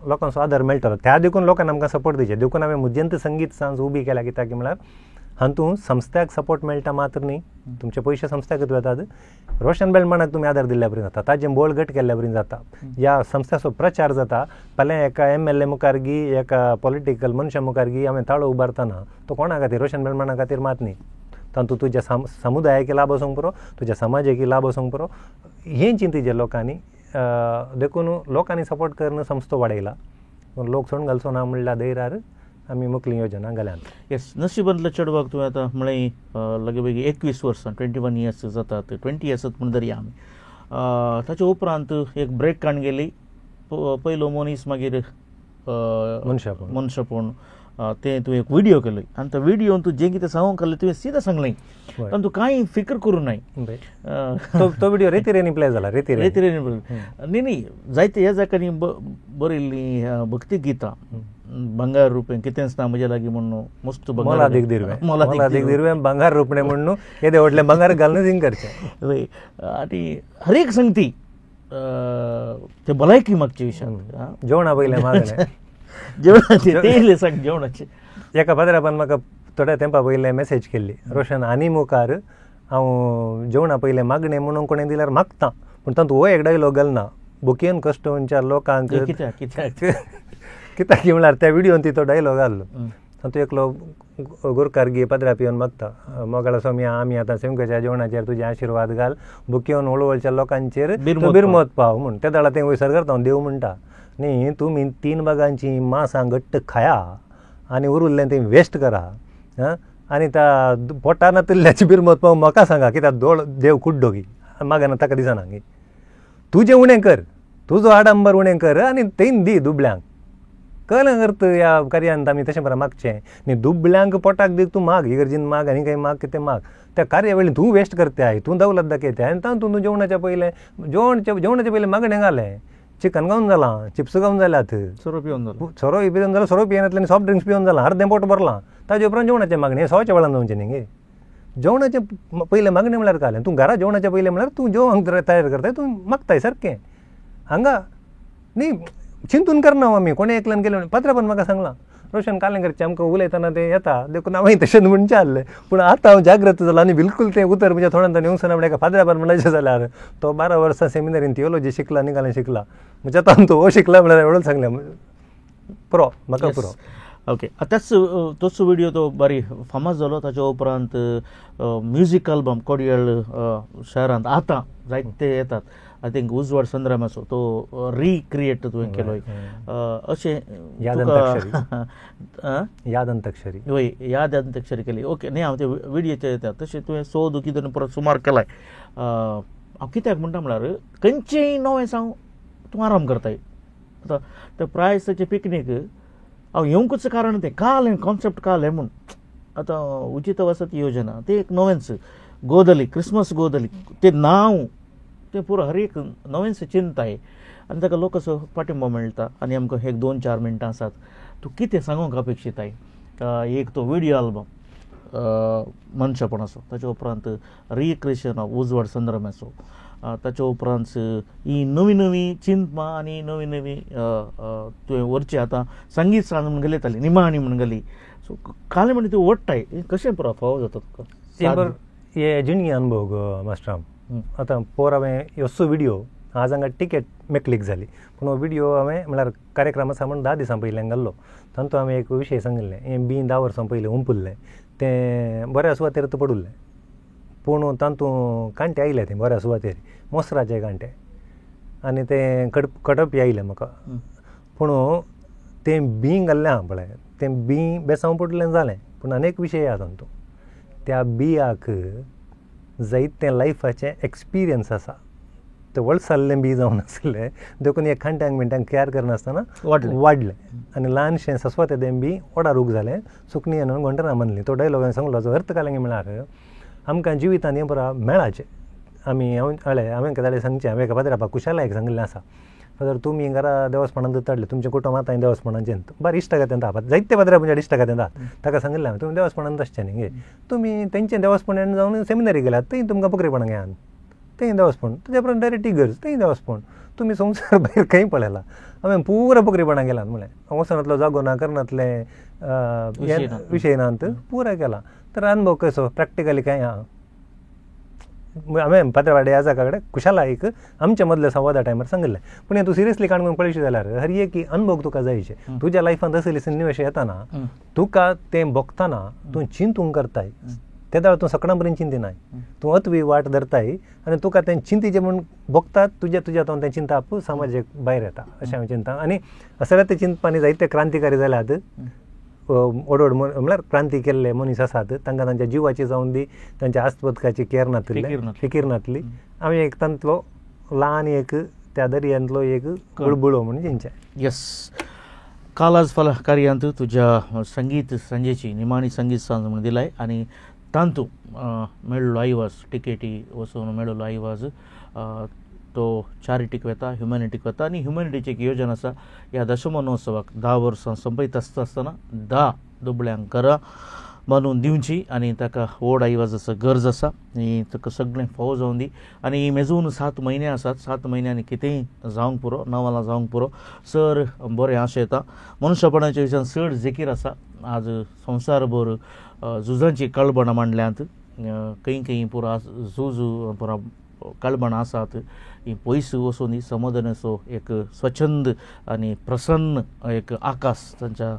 लोकांचो आदार मेळटलो. त्या देखून लोकांनी आमकां सपोर्ट दिवचें. देखून हांवें म्हजेंत संगीत सांज उबी केल्या, कित्याक म्हळ्यार हातूंत संस्थ्याक सपोर्ट मेळटा मात्र न्ही, तुमचे पयशे संस्थ्याकूच वतात. रोशन बेलमाणाक तुमी आदार दिल्ल्या बरी जाता, ताजें बळगट केल्ल्या बरी जाता, ह्या संस्थ्याचो प्रचार जाता. फाल्यां एका MLA मुखार गी एका पॉलिटिकल मनशा मुखार गी हांवें ताळो उबारतना तो कोणा खातीर, रोशन बेलमाणा खातीर मात न्ही, तातूंत तुज्या समुदायाक लाभ वचोंक पुरो, तुज्या समाजाक लाभ वचोंक पुरो, हें चिंतिचें लोकांनी. देखून लोकांनी सपोर्ट करून संस्थो वाडयला, लोक सोडून घालचो ना म्हणल्यार धैर्यार आमी मुकली योजना घाल्यात. येस, नशिबांतल्या चेडवाक तुवें आतां म्हळें लगे बेगी 21 वर्सां 21 इयर्स जातात, 20 इयर्स म्हूण धरया आमी. ताचे उपरांत एक ब्रेक काडून गेली. पयलो मनीस मागीर मनशापण तें तुवें एक व्हिडियो केलो आनी त्या व्हिडियोन तूं जें कितें सांगूंक आसलें तुवें सीधा सांगलें, आनी तूं कांय फिकर करूं नाय. तो व्हिडियो रेती प्ले जाला, रेती न्ही न्ही जायते ह्या जाग्यांनी बरयल्लीं भक्ती गितां, भांगार रुपें कितेंच ना म्हज्या लागीं म्हणून मस्त मोलादीक दिरवें, मोलादीक दिरवें भांगार रुपणें म्हणून येदें व्हडलें भांगार घालून थिंग करचें. हय, आनी हर एक संगती ते भलायकी मागचे विशयान जेवणा पयलें मागलें, जेवणाचें तें सांग जेवणाचें. एका पाद्रापान म्हाका थोड्या तेंपा पयलें मॅसेज केल्ली, रोशन आनी मुखार हांव जेवणा पयलें मागणें म्हणून कोणें दिल्यार मागता, पूण तातूंत हो एक डायलॉग घालना, बुकयेन कश्टोनच्या लोकांक कित्याक कित्याक कित्याक म्हळ्यार त्या व्हिडियोन ती तो डायलॉग घाल्लो. तातूंत एकलो गोरकार गे पाद्रा पिवन मागता, मोगाळ स्वामी आमी आतां सेमकाच्या जेवणाचेर तुजे आशिर्वाद घाल, बुकयेन हळवळच्या लोकांचेर बिरमत पाव म्हूण. त्या दाळा तें वयसर करता देव म्हणटा न्ही, तुमी 3 भागांची मासां घट्ट खाया आनी उरिल्लें तें वेस्ट करा, आनी त्या पोटान नातिल्ल्याची बिरमत पाव म्हाका सांगा, कित्याक दोळ देव कुड्डो गी मागना ताका दिसना गी, तुजें उणें कर, तुजो आडंबर उणें कर आनी तें दी दुबल्यांक. कळ्ळें अर्थ ह्या कार्यांत आमी तशें बरें मागचें न्ही, दुबल्यांक पोटाक दी तूं माग, इगर्जीन माग आनी खंय माग कितें माग, त्या कार्या वेळी तूं वेस्ट करताय, तूं दौलत दाखयताय आनी तातूंत तूं जेवणाच्या पयलें जेवणाच्या पयलें मागणें घालें, चिकन खावन जालां, चिप्स खावन जाल्यात, सोरो पिवन जालो, सोरो पिवन जालो, सोरो पियेनातल्यान आनी सॉफ्ट ड्रिंक्स पिवन जालां, अर्दें पोट भरलां, ताजे उपरांत जेवणाचें मागणें 100च्या वेळान जावचें न्ही गे. जेवणाचें पयलें मागणें म्हळ्यार कालें, तूं घरा जेवणाचें पयलें म्हळ्यार तूं जेवण तयार करताय, तूं मागताय सारकें हांगा न्ही, चिंतून करना आमी कोणें एकल्यान केलें. पात्रापान म्हाका सांगलां, रोशन कालें करचें आमकां उलयतना तें येता, देखून हांवें तशेंच म्हणचें आहलें, पूण आतां हांव जागृत जालो आनी बिलकूल तें उतर म्हज्या थोड्यान येवंक ना. एका फादरापान म्हणल्यार जाल्यार तो 12 वर्सां सेमिनारीन थियोलॉजी शिकला आनी कालें शिकला, म्हज्या आतां तो शिकला म्हळ्यार एवढें सांगलें पुरो म्हाका पुरो. ओके, आतांच तोच व्हिडियो तो बारी फामाद जालो. ताच्या उपरांत म्युजीक आल्बम कोडियल शहरांत आतां जायते येतात, I think उजवाड संद्रामाचो तो रिक्रिएट तुवें केलो अशें याद अंतक्षरी, हय याद अंतक्षरी केली. ओके, न्ही हांव ते व्हिडियोचे येता तशें तुवें सोद कितें परत सुमार केलाय. हांव कित्याक म्हणटा म्हळ्यार खंयचेंय नवें सांग तूं आराम करताय. आतां ते प्रायसाचें पिकनीक हांव येवंकूच कारण तें काल हें कॉन्सेप्ट काल हें म्हूण. आतां उचित वसती योजना तें एक नवेंच, गोदली क्रिसमस गोदली तें नांव तें पुरो हर एक नवेंच चिंताय आनी ताका लोक असो पाठिंबो मेळटा. आनी आमकां एक 2-4 मिनटां आसात, तूं कितें सांगूंक अपेक्षीताय? एक तो व्हिडियो आल्बम मनशापणाचो, ताच्या उपरांत रिक्रिएशन ऑफ उजवाड संद्रम्याचो, ताच्या उपरांत ही नवी नवी चिंतपा आनी नवी नवी तुवें व्हरची. आतां संगीत सांज म्हण गेली येताली, निमाणी म्हण गेली, सो काल म्हण तूं ओडटाय कशें पुरो फावो जाता तुका हे जिणगे अनुभव गो मास्टराम. आतां पोर हांवें यसो व्हिडियो आज हांगा टिकेट मेकलीक जाली, पूण हो व्हिडियो हांवें म्हळ्यार कार्यक्रम आसा म्हूण 10 दिसां पयलीं घाल्लो. तातूंत हांवें एक विशय सांगिल्लें, हें बी 10 वर्सां पयलीं हुंपुल्लें तें बऱ्या सुवातेर पडुल्लें, पूण तातूंत कांटे आयले ते बऱ्या सुवातेर, मोसराचे कांटे, आनी तें कडप आयलें म्हाका. पूण तें बीं घाल्लें आहा पळय, तें बीं बेसांव पडलें जालें, पूण आनी एक विशय आहा तातूंत, त्या बियाक जायतें लायफाचें एक्सपिरियन्स आसा, तें वळसाल्लें बी जावन आसलें, देखून एक खांट्यांक मिणट्यांक केअर करनासतना वाडलें आनी ल्हानशें सस्वतें तें बी वडा रूख जालें, सुकणी येवन घोंटरां बांदलीं. तो डायलॉग हांवें सांगलो, जो अर्थ कालें म्हळ्यार आमकां जिवितांत हें पुरा मेळाचें. आमी हांव हांवें केदाळे सांगचें, हांवें एका पाद्रापाक कुशालायक सांगिल्लें आसा, फादर तुमी घरा देवस्पणांत चडले, तुमचें कुटुंब आतां देवस्पणाचें बरें इश्टागत आहा, जायते पाद्रा म्हणजे इश्टागत आहा, ताका सांगिल्लें हांवें तुमी देवस्पणांत आसचें न्ही गे, तुमी तेंचें देवस्पणान जावन सेमिनरी गेल्यात थंय तुमकां पोकरेपणां घेयान, तेंय देवस्पण, तुज्या उपरांत डायरेक्ट इगर्ज तेंय देवस्पण. तुमी संवसार भायर खंय पळयला? हांवें पुरा पोकरीपणां केलां म्हणलें, हांव वचनातलो जागो ना करनातलें विशय नात पुरा केला. तर अनुभव कसो प्रॅक्टिकली कांय आहा. हांवें पात्रवाडे याजका कडेन खुशाला एक आमच्या मदल्या संवादा टायमार सांगिल्लें, पूण हें तूं सिरियसली काणकोण पळयशी जाल्यार हर एक अनुभव तुका जायचे. तुज्या लायफांत असले सन्निवेश येताना तुका तें भोगतना तूं चिंतूंक करताय, ते वेळार तूं सकडां पर्यंत चिंतिनाय, तूं अतवी वाट धरताय आनी तुका तें चिंतीचें म्हूण भोगतात, तुज्या तुज्या तो तें चिंताप समाजाक भायर येता अशें हांव चिंता. आनी असल्या ते चिंतपांनी जायते क्रांतिकारी जाल्यात, व्हड व्हड म्हळ्यार क्रांती केल्ले मनीस आसात, तांकां तांच्या जिवाची जावन दी तांच्या आस्तबदकाची केर नातली, फिकीर नातली. हांवें एक तांतलो ल्हान एक त्या दर्यांतलो एक बुळबुळो म्हूण चिंतचें. येस, काल आज फाल्यां कार्यांत तुज्या संगीत सांजेची निमाणी संगीत सांज म्हूण दिलाय आनी तांतू मेळ्ळो आयवाज टिकेटी वचून मेळ्ळो आयवाज तो चॅरिटीक वता, ह्युमॅनिटीक वता. आनी ह्युमॅनिटीची एक योजना आसा, ह्या दशमनोत्सवाक 10 वर्सां संपयत आसता आसतना 10 दुबळ्यांक घरां बांदून दिवची आनी ताका व्हड आयवाजाचो गरज आसा आनी ताका सगळें फावो जावन दी. आनी मेजून 7 म्हयने आसात, 7 म्हयन्यांनी कितेंय जावंक पुरो, नवाला जावंक पुरो, सर बरें आशा येता. मनुष्यपणाच्या विशयान चड जिकीर आसा. आज संवसारभर झुजांची कळबणां मांडल्यांत, खंय खंय पुरा झूज पुरा कळबणां आसात. ही पयस वचून ही समाधानाचो एक स्वच्छंद आनी प्रसन्न एक आकाश तांच्या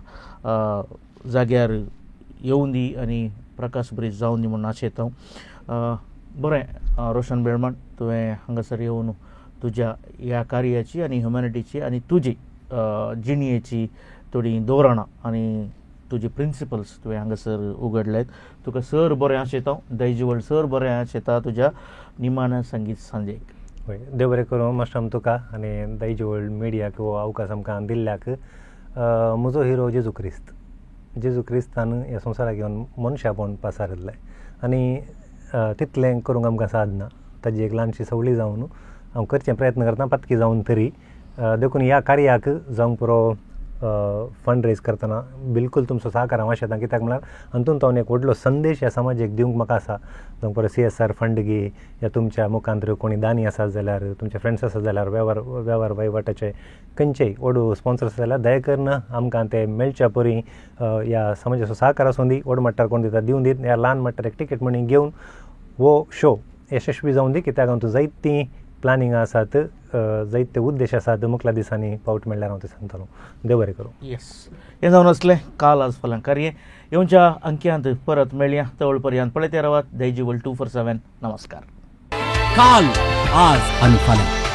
जाग्यार येवन दी आनी प्रकाश ब्रिज जावन दी म्हूण आशेता हांव. बरें रोशन बेळमाण, तुवें हांगासर येवन तुज्या ह्या कार्याची आनी ह्युमॅनिटीची आनी तुजी जिणयेची थोडीं धोरणां आनी तुजे प्रिंसिपल्स तुवें हांगासर उगडल्यात. तुका सर बरें आशेता, दायजिवळ सर बरें आशेता तुज्या निमाण्या संगीत सांजेक. हय, देव बरें करूं मास्टर तुका आनी दायजिवळ मिडियाक हो अवकाश आमकां दिल्ल्याक. म्हजो हिरो जेजू क्रिस्त. जेजू क्रिस्तान ह्या संवसाराक येवन मनशापण पासारिल्लें आनी तितलें करूंक आमकां सादना, ताजी एक ल्हानशी सवळी जावन हांव करचें प्रयत्न करता पातकी जावन तरी. देखून ह्या कार्याक जावंक पुरो फंड रेज करतना बिलकुल तुमचो सहकार हांव आशेता, कित्याक म्हळ्यार हातूंत हांव एक व्हडलो संदेश ह्या समाजेक दिवंक म्हाका आसा. जावंक पुरो CSR fund गी या तुमच्या मुखांत कोणी दानी आसात जाल्यार, तुमचे फ्रेंड्स आसात जाल्यार, वेव्हार वहिवाटाचे खंयचेय व्हड स्पॉन्सर्स जाल्यार दया करून आमकां ते मेळच्या परी ह्या समाजाचो सहकार आसूं दी. व्हड मट्टार कोण दिता दिवन दीत, ह्या ल्हान मट्टार एक टिकेट म्हणून घेवन हो शो यशस्वी जावन दी, कित्याक हांव जायतीं प्लॅनिंग आसात, जायते उद्देश आसात, मुखल्या दिसांनी पावट मेळ्ळ्यार हांव तें सांगतलो. देव बरें करूं. येस, हें जावन आसलें काल आज फाल्यां कार्य. येवच्या अंक्यांत परत मेळया, तवळ पर्यंत पळयत रावात दायजिवळ 247. नमस्कार. काल आज आनी फाल्यां.